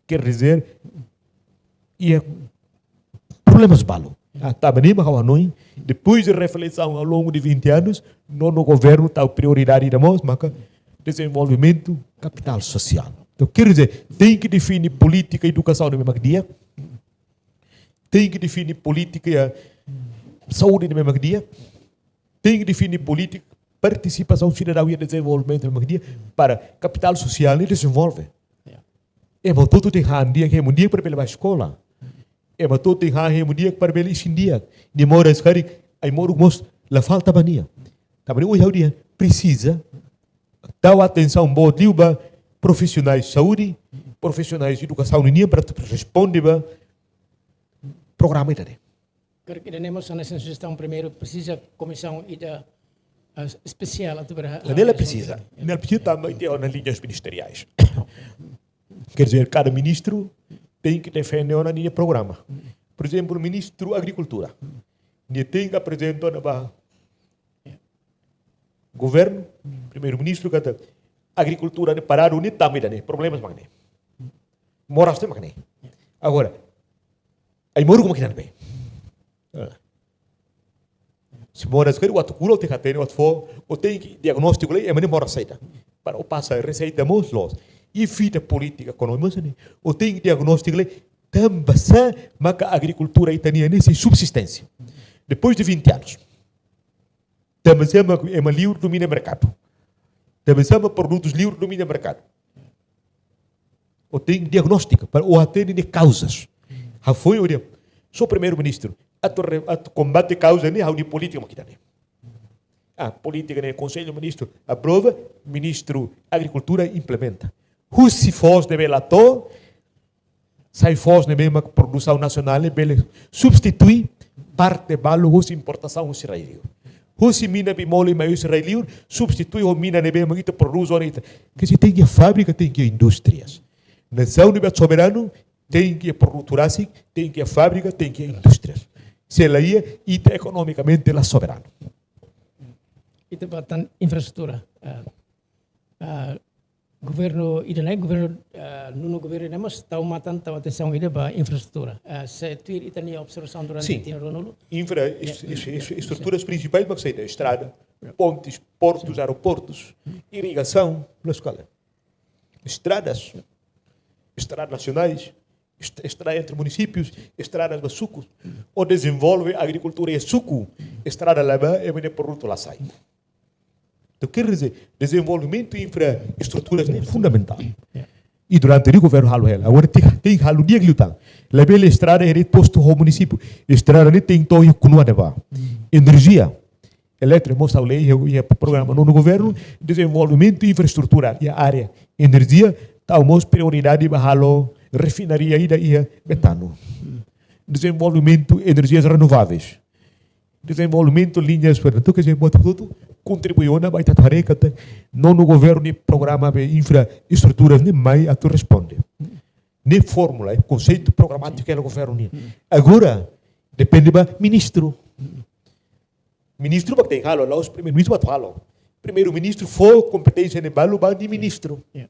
quer dizer, iha problemas balu. Ah, tanba ne'e mak ha'u hanoin, depois de reflexão ao longo de vinte anos, nono governu tau prioridade ida mós maka dezenvolvimentu kapitál sosiál. Entaun, quer dizer, tenke define polítika edukasaun ne'ebé mak di'ak, tenke define polítika saúde ne'ebé mak di'ak, tenke define polítika partisipasaun sidadaun iha dezenvolvimentu ne'ebé mak di'ak, para kapitál sosiál ne'e dezenvolve. Ya. Ema hotu-hotu tenke han di'ak, hemu di'ak para bele bá eskola. Ema hotu-hotu tenke han hemu di'ak para bele isin di'ak. Nia moras karik, ai-moruk mós la falta ba nia. Tanba ne'e ohin ha'u dehan, presiza tau atensaun boot liu ba profisionais saúde, profisionais edukasaun nian para atu responde ba programa ida-ne'e. Karik ida-ne'e mós hanesan sujestaun, primeiru presiza komisaun ida, ah, espesiál atu bele ha-, Ne'e la ah, presiza. Ya. Ne'e la presiza tanba ita iha ona liñas ministeriais. Quer dizer, kada ministru tenke defende ona ninia programa. Por ezemplu, ministru agrikultura, nia tenke aprezenta ona ba governu, primeiru-ministru, katak agrikultura ne'e paradu ne'e tanba ida-ne'e, problemas mak ne'e. Moras ne'e mak ne'e. Agora, ai-moruk mak ne'e be. Ah. Se moras karik, o atu kura, o tenke hatene, o atu fó, o tenke diagnóstiku lai, ema ne'e moras saida. Para o pasa reseita mós loos. I fita polítika ekonómika mós ne'e, o tenke diagnóstiku lai, tanba sá maka agrikultura ita-nian ne'e sei subsisténsia depois de vinte anos. Tanba sá mak ema liur domina merkadu. Tanba sá mak produtus liur domina merkadu. O tenke diagnóstiku para o hatene nia kauzas. Hafoin o dehan, só primeiru-ministru, atu re-, atu kombate kauza ne'e, ha'u-nia polítika mak ida-ne'e. Ah, polítika ne'e Konsellu Ministru aprova, ministru agrikultura implementa. Husi foos ne'ebé la to'o, sai foos ne'ebé mak produsaun nasionál ne'e bele substitui parte balu husi importasaun husi rai-liur. Husi mina bimoli mai husi rai-liur, substitui ho mina ne'ebé mak ita prodús ona ita. Quer dizer, tenke iha fábrika, tenke iha indústrias. Nasaun ne'ebé soberanu tenke iha produtu rasik, tenke iha fábrika, tenke iha indústrias. Se la iha, ita ekonomikamente la soberanu. Ita bá tan infraestrutura. Ah, ah, governu ida-ne'e, governu, ah, nono governu ne'e mós tau matan, tau atensaun ida ba infraestrutura. Ah, se tuir ita-nia observasaun durante Sin. tinan ruanulu. Infra, Ya, is-, is-, ya, is-, ya. estruturas prinsipais mak saida, estrada, Ya. pontes, portus, Ya. aeroportus, irrigasaun, plus kala. Estradas, estradas nasionais, est-, estrada entre munisípius, estradas ba sukus. O dezenvolve agrikultura iha suku, estrada la bá, ema nia produtu la sai. Entaun, quer dizer, dezenvolvimentu infraestruturas ne'e fundamentál. Ya. I durante ne'e governu halo hela. Agora tenke, tenke halo di'ak liután. Labele estrada iha de'it postu ho munisípiu. Estrada ne'e tenke to'o iha knua ne'ebá. Mm. Enerjia elétriku, mós ha'u lee iha, iha programa nono governu, dezenvolvimentu infraestrutura iha área enerjia, tau mós prioridade ba halo refinaria ida iha Betano. Dezenvolvimentu energias renováveis. Dezenvolvimentu liñas férreas, quer dizer, buat hotu kontribui ona ba ita haree katak nono governu nia programa ba infraestruturas ne'e mai atu responde. Ne'e fórmula, eh, konseitu programátiku iha governu nian. Agora, depende ba ministru. Ministru mak tenke halo, la'ós primeiru-ministru mak halo. Primeiru-ministru fó kompeténsia ne'e balu ba nia ministru. Ya.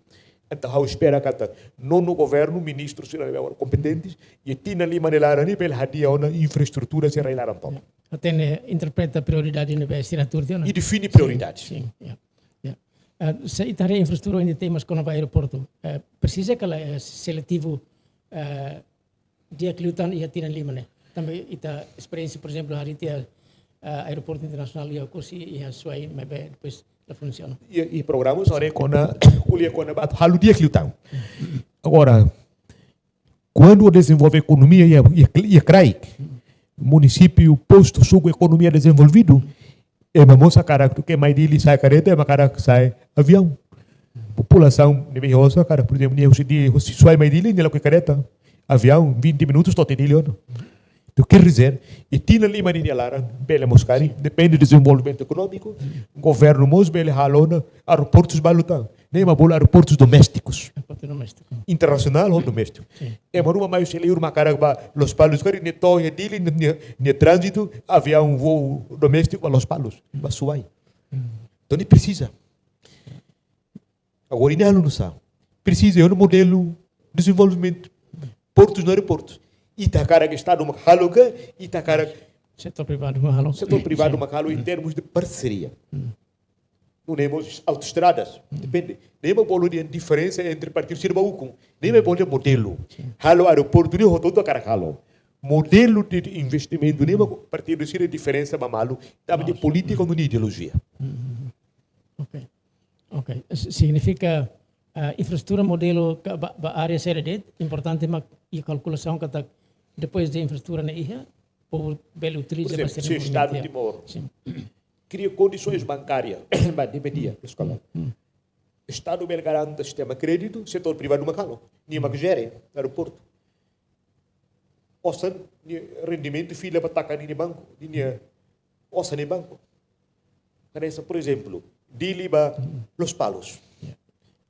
Entaun, ha'u espera katak nono governu, ministru sira ne'ebé kompetentes, iha tinan lima nia laran ne'e bele hadi'a ona infraestrutura sira iha rai-laran tomak. Ya. Hatene, interpreta prioridade ne'ebé sira tuur tiha ona. I define prioridades. Sin, sin, ya. Ya. Ah, se ita haree infraestrutura ida, temi mós kona-ba aeroportu. Eh, presiza ka lae, eh, seletivu, eh, di'ak liután iha tinan lima ne'e. Tanba ita esperiénsia, por ezemplu, harii tiha, ah, aeroportu internasionál iha Oekusi, iha Suai, maibé depois la funsiona. I, i programa só re kona, ko'alia kona-ba atu halo di'ak liután. Agora, kuandu dezenvolve ekonomia iha, iha, iha kraik, munisípiu, postu, suku, ekonomia dezenvolvidu, ema mós hakarak, tuir ke mai Dili sa'e kareta, ema hakarak sa'e aviaun. Populasaun ne'ebé iha osan hakarak, por ezemplu, nia husi Di-, husi Suai mai Dili, nia lakohi kareta. Aviaun, vinte minutos, to'o iha Dili ona. Entaun, quer dizer, iha tinan lima nia laran, bele mós karik, depende dezenvolvimentu ekonómiku, governu mós bele halo ona aeroportus balu tan. Ne'e mak bolu aeroportus domésticos. Doméstiku. Internasionál ho doméstiku. Sin. Ema ruma mai husi liur mak hakarak ba Lospalos karik, nia to'o iha Dili, nia, nia, nia tránzitu, aviaun voo doméstiku ba Lospalos, ba Suai. Entaun nia presiza. Agora, ita halo nu'usá? Presiza iha ona modelu dezenvolvimentu portus no aeroportus. Ita hakarak Estadu mak halo ka, ita hakarak setór privadu mak halo. Setór privadu mak halo em termos de parseria. Nune'e mós autoestradas, depende. Ne'e mak bolu dehan diferensa entre partidu sira ba ukun. Ne'e mak bolu dehan modelu. Halo aeroportu ne'e hotu-hotu hakarak halo. Modelu de, de investimentu ne'e mak partidu sira diferensa ba malu, tanba de polítika no de ideolojia. Ok. Ok. S-, signifika, ah, infraestrutura modelu ka ba, ba área sira de'it, importante mak iha kalkulasaun katak depois de infraestrutura ne'e iha, povu bele utiliza. Por ba ezemplu, se o Estadu dezenvolvimentu. Timor kria kondisoens bankárias ba deveria, eskola. Estadu bele garante sistema kréditu, setór privadu mak halo. Nia mak jere aeroportu. Osan, nia rendimentu fila ba taka ninia banku, ninia osan iha banku. Hanesan, por ezemplu, Dili ba Lospalos.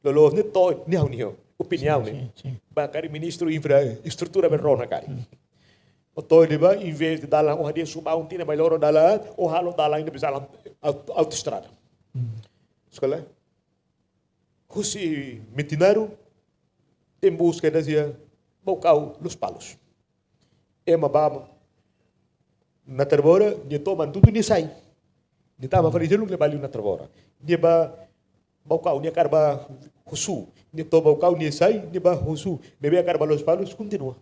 Loloos ne'e to'o, ne'e ha'u-nia opiniaun ne'e. Sin, sin. Ba karik ministru infraestrutura bele rona karik. Ó to'o ne'ebá, envezde dalan, ó hadi'a subaun tiha ne'e mai loro dalan, ó halo dalan ne'e bisa dalan aut-, autoestrada. Eskola? Husi Metinaro, tenke buska ida iha Baucau, Lospalos. Ema ba Natarbora, nia to'o Manatuto, nia sai. Nia tama fali seluk, nia ba liu Natarbora. Nia ba Baucau, nia hakarak ba Hussu. Nia to'o Baucau, nia sai, nia ba Hussu. Ne'ebé hakarak ba Lospalos, kontinua.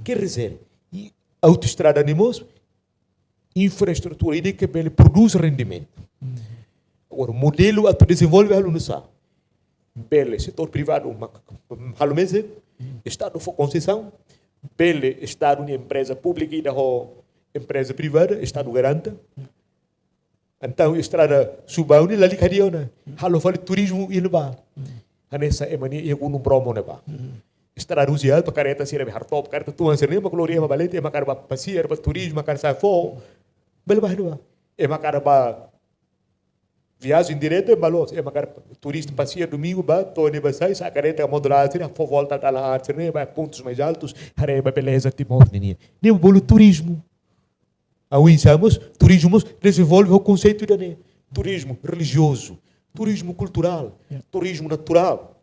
Quer dizer, i autoestrada ne'e mós infraestrutura ida ke bele prodús rendimentu. Agora, modelu atu dezenvolve halo nu'usá? Bele setór privadu mak halo mesak, Estadu fó konsesaun, bele Estadu nia empreza públika ida ho empreza privada, Estadu garanta. Entaun, estrada subaun ne'e lalika hadi'a ona. Halo fali turizmu iha ne'ebá. Hanesan ema nia iha Gunung Bromo ne'ebá. Estrada husi altu, kareta sira bele hartop, kareta tuan sira-ne'e mak lori ema ba leten, ema hakarak ba pasiar, ba turizmu, hakarak sai foho. Bele ba ne'ebá. Ema hakarak ba viajen direta, ema loos, ema hakarak turista pasiar domingu ba, to'o ne'ebá sai, sa'e kareta modo lazer, fó volta dalan aat sira-ne'e, ba pontus mais altus, haree ba beleza Timor nian. Ne'e bolu turizmu. Oinsá mós, turizmu mós dezenvolve ho konseitu ida-ne'e. Turizmu relijiozu, turizmu kulturál, turizmu naturál.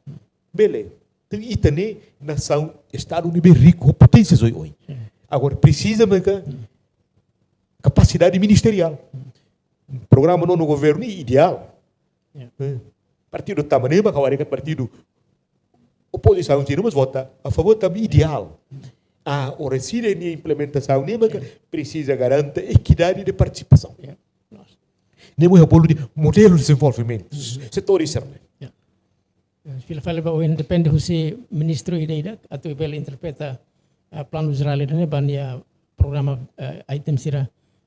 Bele. Entaun, ita-nia nasaun, Estadu ne'ebé riku, ho poténsia oioin. Agora, presiza maka kapasidade ministeriál. Programa nonu governu ne'e ideál. Eh, partidu tama ne'e mak ha'u haree katak partidu opozisaun sira mós vota a favór, tanba ideál. Ah, ora sira-nia implementasaun ne'e maka presiza garante ekidade de partisipasaun. Ne'e mós ha'u bolu dehan modelu dezenvolvimentu setór sira-ne'e. Eh, fila fali ba ohin depende husi ministru ida-idak atu bele interpreta, ah, planu jerál ida-ne'e ba nia programa, eh, item sira,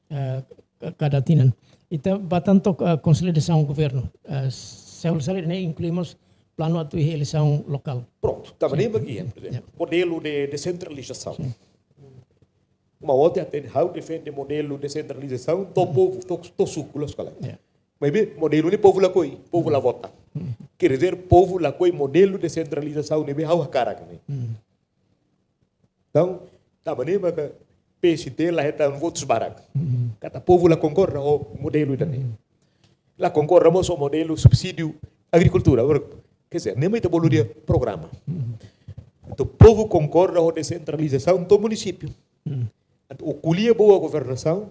eh, ka-, kada tinan. Ita ba tan to'o, eh, konsolidasaun governu, eh, se halo sala ne'e inklui mós planu atu iha eleisaun lokál. Prontu, tanba ne'e mak iha, por ezemplu, modelu de desentralizasaun. Maun Oti hatene, ha'u defende modelu desentralizasaun, to'o povu, to'o, to'o suku, loos ka lae. Maibé modelu ne'e povu lakohi, povu la vota. Quer dizer, povu lakohi modelu desentralizasaun ne'ebé ha'u hakarak ne'e. Entaun, tanba ne'e maka P S T la hetan votus barak. Katak povu la konkorda ho modelu ida-ne'e. La konkorda mós ho modelu subsídiu agrikultura. Agora, quer dizer, ne'e mak ita bolu dehan programa. Entaun, povu konkorda ho desentralizasaun to'o munisípiu. Entaun, ó ko'alia boa governasaun,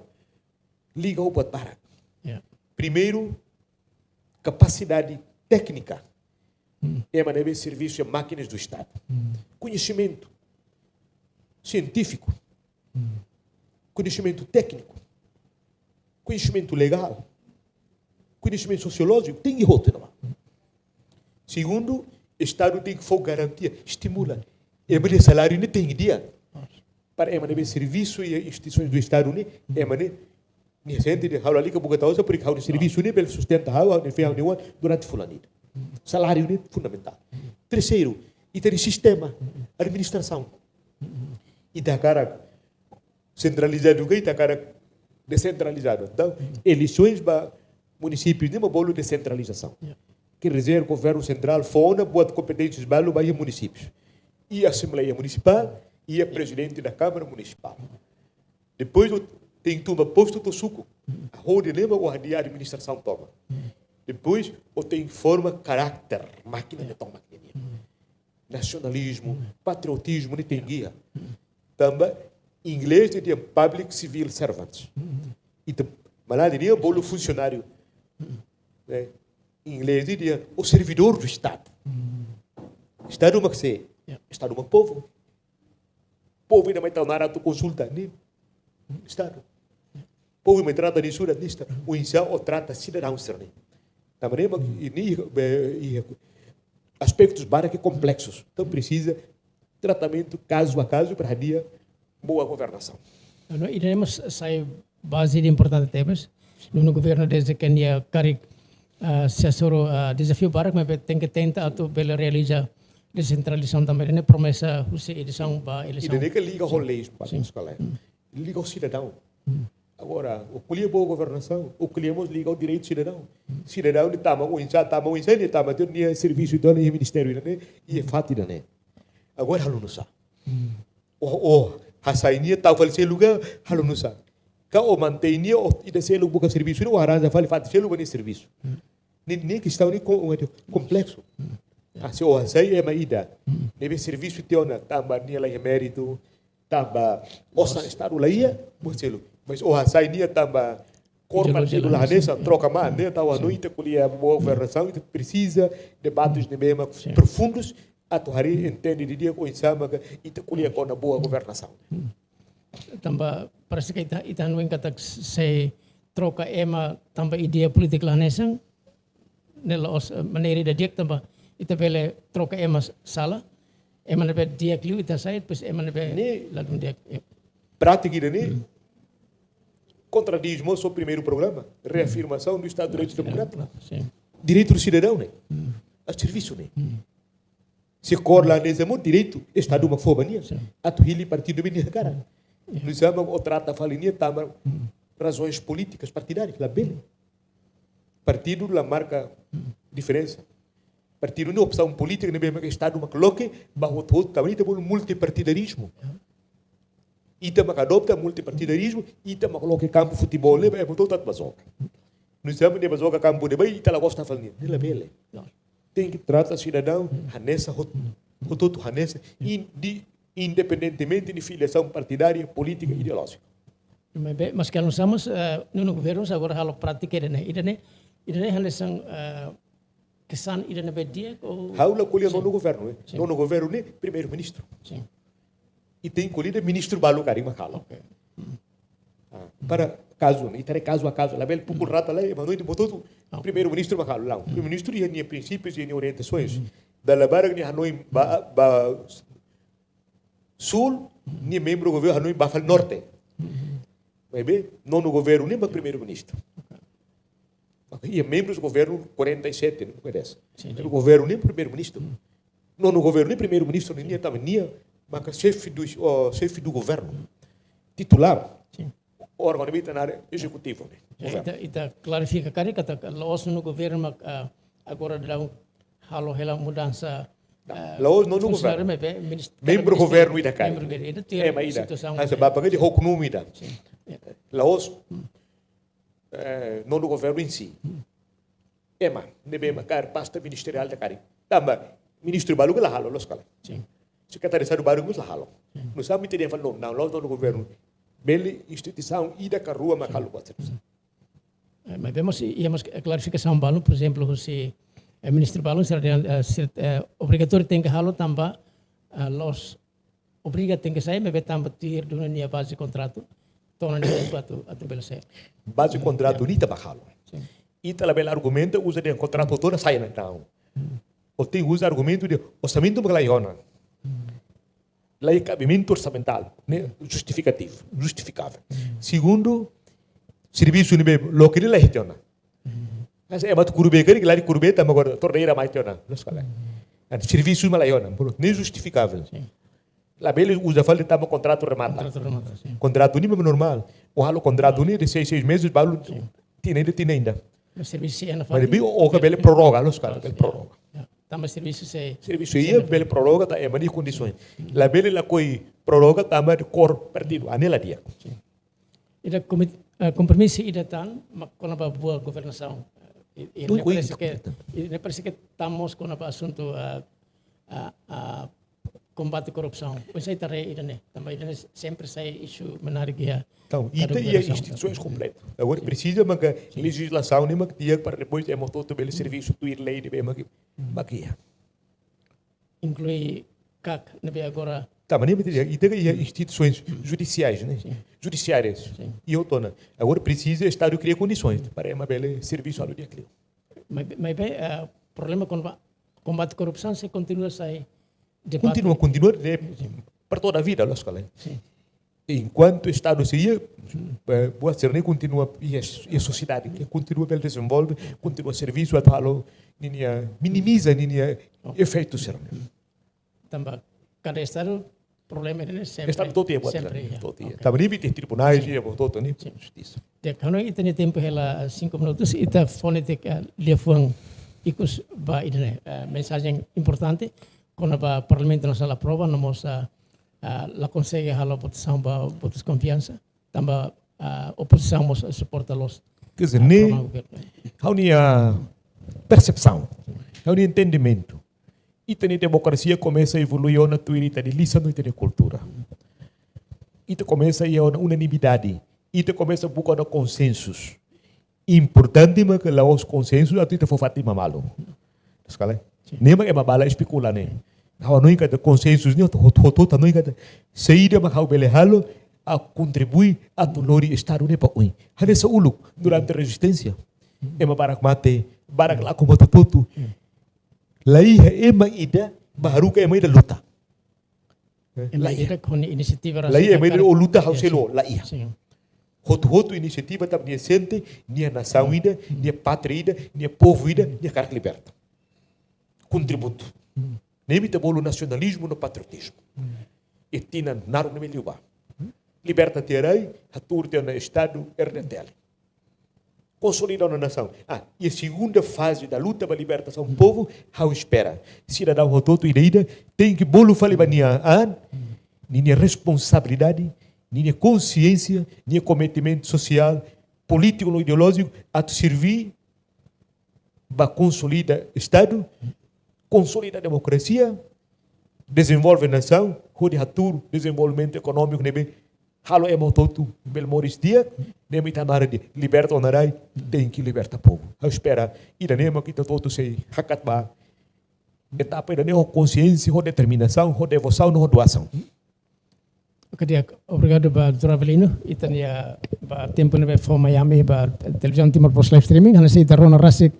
liga ho buat barak. Primeiru, kapasidade téknika. Ema ne'ebé servisu iha mákinas do Estadu. Koñesimentu sientífiku. Koñesimentu tékniku. Koñesimentu legál. Koñesimentu sosiolójiku. Tenke hotu ne'ebá. Segundu, Estadu tenke fó garantia, estimula. Ema nia saláriu ne'e tenke di'ak. Para ema ne'ebé servisu iha instituisoens do Estadu ne'e, ema ne'e, nia sente dehan ha'u lalika buka tau osan, porque ha'u-nia servisu ne'e bele sustenta ha'u, ha'u-nia fiar, ha'u-nia oan durante fulan ida. Saláriu ne'e fundamentál. Terseiru, ita-nia sistema administrasaun. Ita hakarak sentralizadu ka ita hakarak desentralizadu. Entaun, eleisoens ba munisípiu ne'e mak bolu desentralizasaun. Quer dizer, governu sentrál fó ona buat kompeténsias balu ba iha munisípiu. Iha Asembleia Munisipál, iha Prezidente da Câmara Municipal. Depois o-, tenke tun ba postu to'o suku. Hodi leba o hadi'a administrasaun tomak. Depois o tenke forma karáter, mákina ne'e tomak ne'e. Nasionalizmu, patriotizmu ne'e tenke iha. Tanba inglés dehan public civil servants. Ita, maibé dehan bolu funsionáriu. Ne'e? Inglés dehan o servidor do Estado. Estadu mak sé? Ya. Estadu mak povu. Povu ida mai tau naran atu konsulta, ne'e Estadu. Povu mai trata nia surat, ne'e Estadu. Oinsá o trata sidadaun sira-ne'e. Tanba ne'e mak, ne'e, be, ne'e, aspeitus barak ke kompleksus. Entaun presiza tratamentu kazu a kazu para hadi'a boa governasaun. Entaun, ida-ne'e mós sai baze ida importante tebes. Nonu governu dezde ke nia karik, ah, se asoro, ah, dezafiu barak, maibé tenke tenta atu bele realiza desentralizasaun tanba ne'e promesa husi edisaun ba eleisaun. Ida-ne'e ke liga ho leis, sin, Pastor Caleb. Liga ho sidadaun. Agora, o ko'alia boa governasaun, o ko'alia mós liga ho direitu sidadaun. Sidadaun ne'e tama oinsá, tama oinsá, ne'e tama tiha nia servisu, entaun, iha ministériu ida-ne'e, iha fatin ida-ne'e. Agora, halo nu'usá? O, o, hasai nia tau fali seluk ka, halo nu'usá? Ka o mantein nia, o ida seluk buka servisu, o arranja fali fatin seluk ba nia servisu. Ne'e, ne'e kestaun ne'e ko-, kompleksu. Ah, se o hasai ema ida ne'ebé servisu tiha ona, tanba nia la iha méritu, tanba osan Estadu la iha, buat seluk. Mas o hasai nia tanba kór partidu la hanesan, troka mak ne'e, entaun ha'u hanoin ita ko'alia boa governasaun, ita presiza debates ne'ebé mak profundus, atu harii entende didi'ak oinsá maka ita ko'alia kona-ba boa governasaun. Tanba parese ke ita, ita hanoin katak sei troka ema tanba ideia polítika la hanesan, ne'e la'ós, eh, maneira ida di'ak tanba ita bele troka ema sala, ema ne'ebé di'ak liu ita hasai, depois ema ne'ebé ladún di'ak. Prátika ida-ne'e kontradís mós ho primeiru programa, reafirmasaun do Estadu de Direitu Demokrátiku. Sin. Direitu sidadaun ne'e. A servisu ne'e. Se kór la hanesan mós direitu, Estadu mak fó ba nia. Sin. Atu hili partidu ne'ebé nia hakarak. Nu'usá mak o trata fali nia tanba razoens polítikas partidárias, labele. Partidu la marka diferensa. Partidu ne'e opsaun polítika ne'ebé mak Estadu mak loke ba hotu-hotu, tanba ita bolu multipartidarizmu. Ita mak adota multipartidarizmu, ita mak loke kampu futeból ne'e ba ema hotu-hotu atu ba joga. Nu'usá mak nia ba joga kampu ne'ebá, ita la gosta fali nia. Ne'e labele. Tenke trata sidadaun hanesan, hot-, hotu-hotu hanesan, in-, di-, independentemente de filiasaun partidária, polítika, ideolójika. Maibé, maske halo nu'usá mós, eh, nonu governu agora halo prátika ida-ne'e, ida-ne'e, ida-ne'e hanesan, eh, kesan ida ne'ebé di'ak ou... Ha'u la ko'alia nonu governu, eh. Sin. Nonu governu ne'e primeiru-ministru. Sin. I tenke ko'alia ministru balu karik mak halo. Oke. Ah, para kazu, ita haree kazu a kazu, labele pukul rata lai, ema hanoin hotu-hotu primeiru-ministru mak halo, lae. Primeiru-ministru iha nia prinsípius, iha nia orientasoens. Dala barak nia hanoin ba, ba Súl, nia membru governu hanoin ba fali Norte. Maibé, nonu governu ne'e mak primeiru-ministru. Maka iha membrus governu quarenta e sete, ne'e, parese. Sin, sin. Governu ne'e primeiru-ministru. Nonu governu ne'e primeiru-ministru, nia tanba nia maka xefe do, oh, xefe do governo. Titulár. Sin. Órgaun ne'ebé ita naran ezekutivu ne'e. Sin, governu. Ita, ita klarifika karik katak la'ós nonu governu mak, ah, agora daudaun halo hela mudansa, ah, la'ós nonu governu. Funsionáriu maibé, minist-, membru governu ida karik. Membru governu ida, ema ida. Situasaun hanesan ida. Bapa ke di hoknum ida. Sin. La'ós, eh, nonu governu em si. Ema ne'ebé mak kaer pasta ministeriál ida karik. Tanba ministru balu ke la halo, loos ka lae. Sin. Sekretáriu Estadu balu mós la halo. Sin. Nu'usá mak ita dehan fali, não, não, la'ós nonu governu. Bele instituisaun ida ka rua mak halo buat sira. Eh, maibé mós iha mós klarifikasaun balu, por ezemplu, husi, eh, ministru balu sira dehan, eh, sira, eh, obrigatóriu tenke halo tanba, eh, la'ós obriga tenke sai, maibé tanba tuir duni nia baze kontratu, to'o ona nia tempu atu, atu bele sai. Baze kontratu ne'e ita bá halo. Sin. Ita labele argumenta, uza dehan kontratu to'o ona sai ona, não. O tenke uza argumentu de orsamentu mak la iha ona. La iha kabimentu orsamentál, ne'e justifikativu, justifikável. Segundu, servisu ne'ebé loke ne'e la iha tiha ona. Mas ema atu kuru bee karik, lari kuru bee, tanba agora torneira mai tiha ona, loos ka lae. Entaun servisu mak la iha ona, prontu, ne'e justifikável. Sin. Labele uza fali tanba kontratu remata. Kontratu remata, sin. Kontratu ne'e normál. O halo kontratu ne'e de seis, seis meses, balu tinan ida, tinan ida. Mas servisu sei iha nafatin. Mas depois o, o ka bele prorroga, loos ka, bele prorroga. Ya. Tanba servisu sei, servisu sei iha, bele prorroga, tanba ema nia kondisaun. Labele lakohi prorroga tanba dekor partidu, ne'e la di'ak. Sin. Ida komit-, eh, kompromisu ida tan, mak kona-ba boa governasaun. I, i, ui, ne'e ui, parese ke, i, ne'e parese ke tamos kona-ba asuntu, eh, eh, eh, kombate korrupsaun. Pois ita haree ida-ne'e, tanba ida-ne'e sempre sai isu menarik iha. Entaun, kada ita iha governasaun instituisoens kompletu. Agora, sin, presiza maka, sin, lejizlasaun ne'e mak di'ak para depois ema hotu-hotu bele servisu tuir lei ne'ebé mak, mak iha. Inklui kak ne'ebé agora. Tanba ne'e mak ita iha, ita iha instituisoens judisiais, ne'e? Sin. Judisiárias. Sin. I outras. Agora presiza Estadu kria kondisaun para ema bele servisu halo di'ak liu. Maibé, maibé, eh, problema kona-ba kombate korrupsaun sei kontinua sai debate. Kontinua, kontinua de, sin, para toda a vida, loos ka lae. Sin. Enkuantu Estadu sei iha, eh, buat sira-ne'e kontinua iha, iha sosiedade, ke kontinua bele dezenvolve, kontinua servisu atu halo ninia, minimiza ninia efeitu sira-ne'e. Tanba kada Estadu problema ne'e sempre, Estadu to'o tiha, buat sempre, sira-ne'e, ya, to'o tiha. Ok. Tanba ne'e iha tribunais, sin, iha buat hotu-hotu ne'e, sin, justisa. Di'ak, ha'u hanoin ita-nia tempu hela, eh, cinco minutos, ita fó netik, eh, liafuan ikus ba ida-ne'e, eh, mensajen importante kona-ba Parlamentu Nasionál aprova, no mós, eh, eh, la konsege halo votasaun ba votu konfiansa, tanba, ah, opozisaun mós suporta loos. Quer dizer, ah, ne'e, programa governu. Ha'u-nia persepsaun, ha'u-nia entendimentu. Ita-nia demokrasia komesa evolui ona tuir ita-nia lisan no ita-nia kultura. Ita komesa iha ona unanimidade. Ita komesa buka ona konsensus. Importante mak la'ós konsensu atu ita fó fatin ba malu. Sekali. Sin. Ne'e mak ema balu espekula ne'e. Ha'u hanoin katak konsensu ne'e hotu-hotu, hotu-hotu hanoin katak saida mak ha'u bele halo atu kontribui atu lori Estadu ne'e ba oin. Hanesan uluk durante rezisténsia. Ema barak mate, barak lakon buat hotu-hotu. La iha ema ida ba haruka ema ida luta. Eh, ema ida ho inisiativa rasik. La iha ema ida, o luta ha'u sei lori, la iha. Sin. Hotu-hotu inisiativa tanba nia sente, nia nasaun ida, nia pátria ida, nia povu ida, nia hakarak liberta. Kontributu. Ne'e mak ita bolu nasionalizmu no patriotizmu. E tinan naruk ne'ebé liubá. Liberta tiha rai, hatuur tiha ona Estadu R D T L. Konsolida ona nasaun. Ah, e a segunda fase da luta ba libertasaun povu, ha'u espera sidadaun hotu-hotu ida-ida tenke bolu fali ba nia an, ninia responsabilidade, ninia konsiénsia, nia kometimentu sosiál, polítiku no ideolójiku, atu serví ba konsolida Estadu, konsolida demokrasia, dezenvolve nasaun, hodi hatuur dezenvolvimentu ekonómiku ne'ebé halo ema hotu-hotu bele moris di'ak, ne'e mak ita namara de'it liberta ona rai, tenke liberta povu. Ha'u espera ida-ne'e mak ita hotu-hotu sei hakat ba etapa ida-ne'e ho konsiénsia, ho determinasaun, ho devosaun, ho doasaun. Ok, di'ak, obrigadu ba Doutór Avelino, ita-nia, ah, ba tempu ne'ebé fó mai ami ba Televizaun Timor Post live streaming, hanesan ita rona rasik,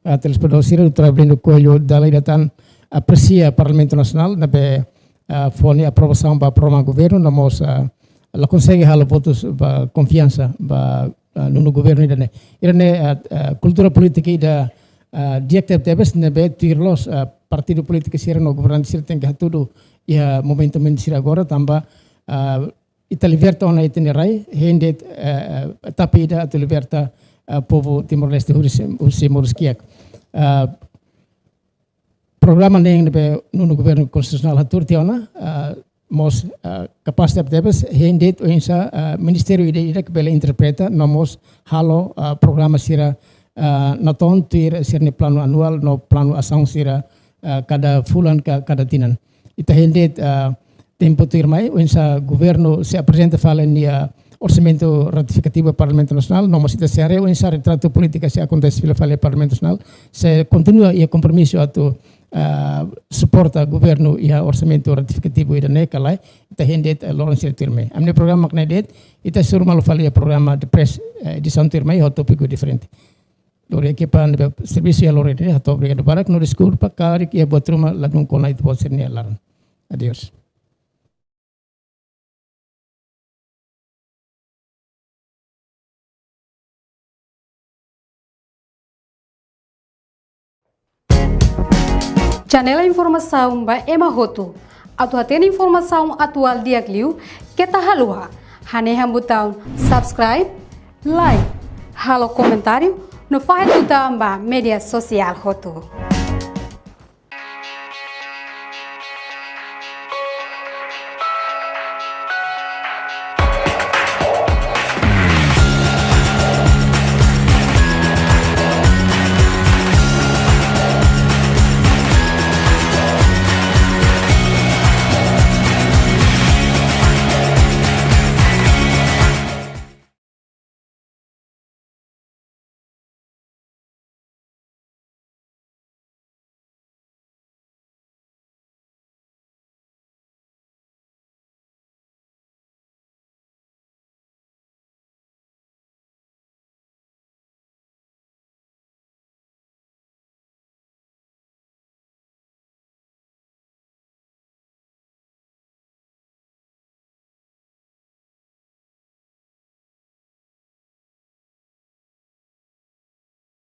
ah, telespetadór sira, Doutór Avelino Coelho dala ida tan apresia Parlamentu Nasionál ne'ebé, ah, fó nia aprovasaun ba programa governu, no mós, ah, la konsege halo votus ba konfiansa ba, ah, nonu governu ida-ne'e. Ida-ne'e, ah, ah, kultura polítika ida, ah, di'ak tebetebes ne'ebé tuir loos, ah, partidu polítiku sira no governante sira tenke hatudu iha momentu-momentu sira agora tanba, ah, ita liberta ona ita-nia rai, hein de'it, eh, eh, etapa ida atu liberta, eh, povu Timor-Leste husi, husi moris kiak. Eh, programa ne'e ne'ebé nonu governu konstitusionál hatuur tiha ona, eh, mós, eh, kapás tebetebes, hein de'it oinsá, eh, ministériu ida-idak bele interpreta, no mós halo, eh, programa sira, eh, natoon tuir sira-nia planu anuál, no planu asaun sira, eh, kada fulan ka kada tinan. Ita hein de'it, ah, tempu tuirmai, oinsá governu sei aprezenta fali nia orsamentu ratifikativu ba Parlamentu Nasionál, no mós ita sei haree oinsá retratu polítika sei akontese fila fali Parlamentu Nasionál, sei kontinua iha kompromisu atu, ah, suporta governu iha orsamentu ratifikativu ida-ne'e ka lae, ita hein de'it, eh, loron sira tuirmai. Ami-nia programa mak ne'e de'it, ita hasoru malu fali iha programa The Press, eh, edisaun tuirmai, ho tópiku diferente. Lori ekipa ne'ebé servisu iha loron ida-ne'e, hato'o obrigadu barak, no deskulpa karik iha buat ruma ladún kona ita-boot sira-nia laran. Adeus. Janela informasaun ba ema hotu. Atu hatene informasaun atuál di'ak liu, keta haluha hanehan butaun subscribe, like, halo komentáriu, no fahe tutan ba média sosiál hotu.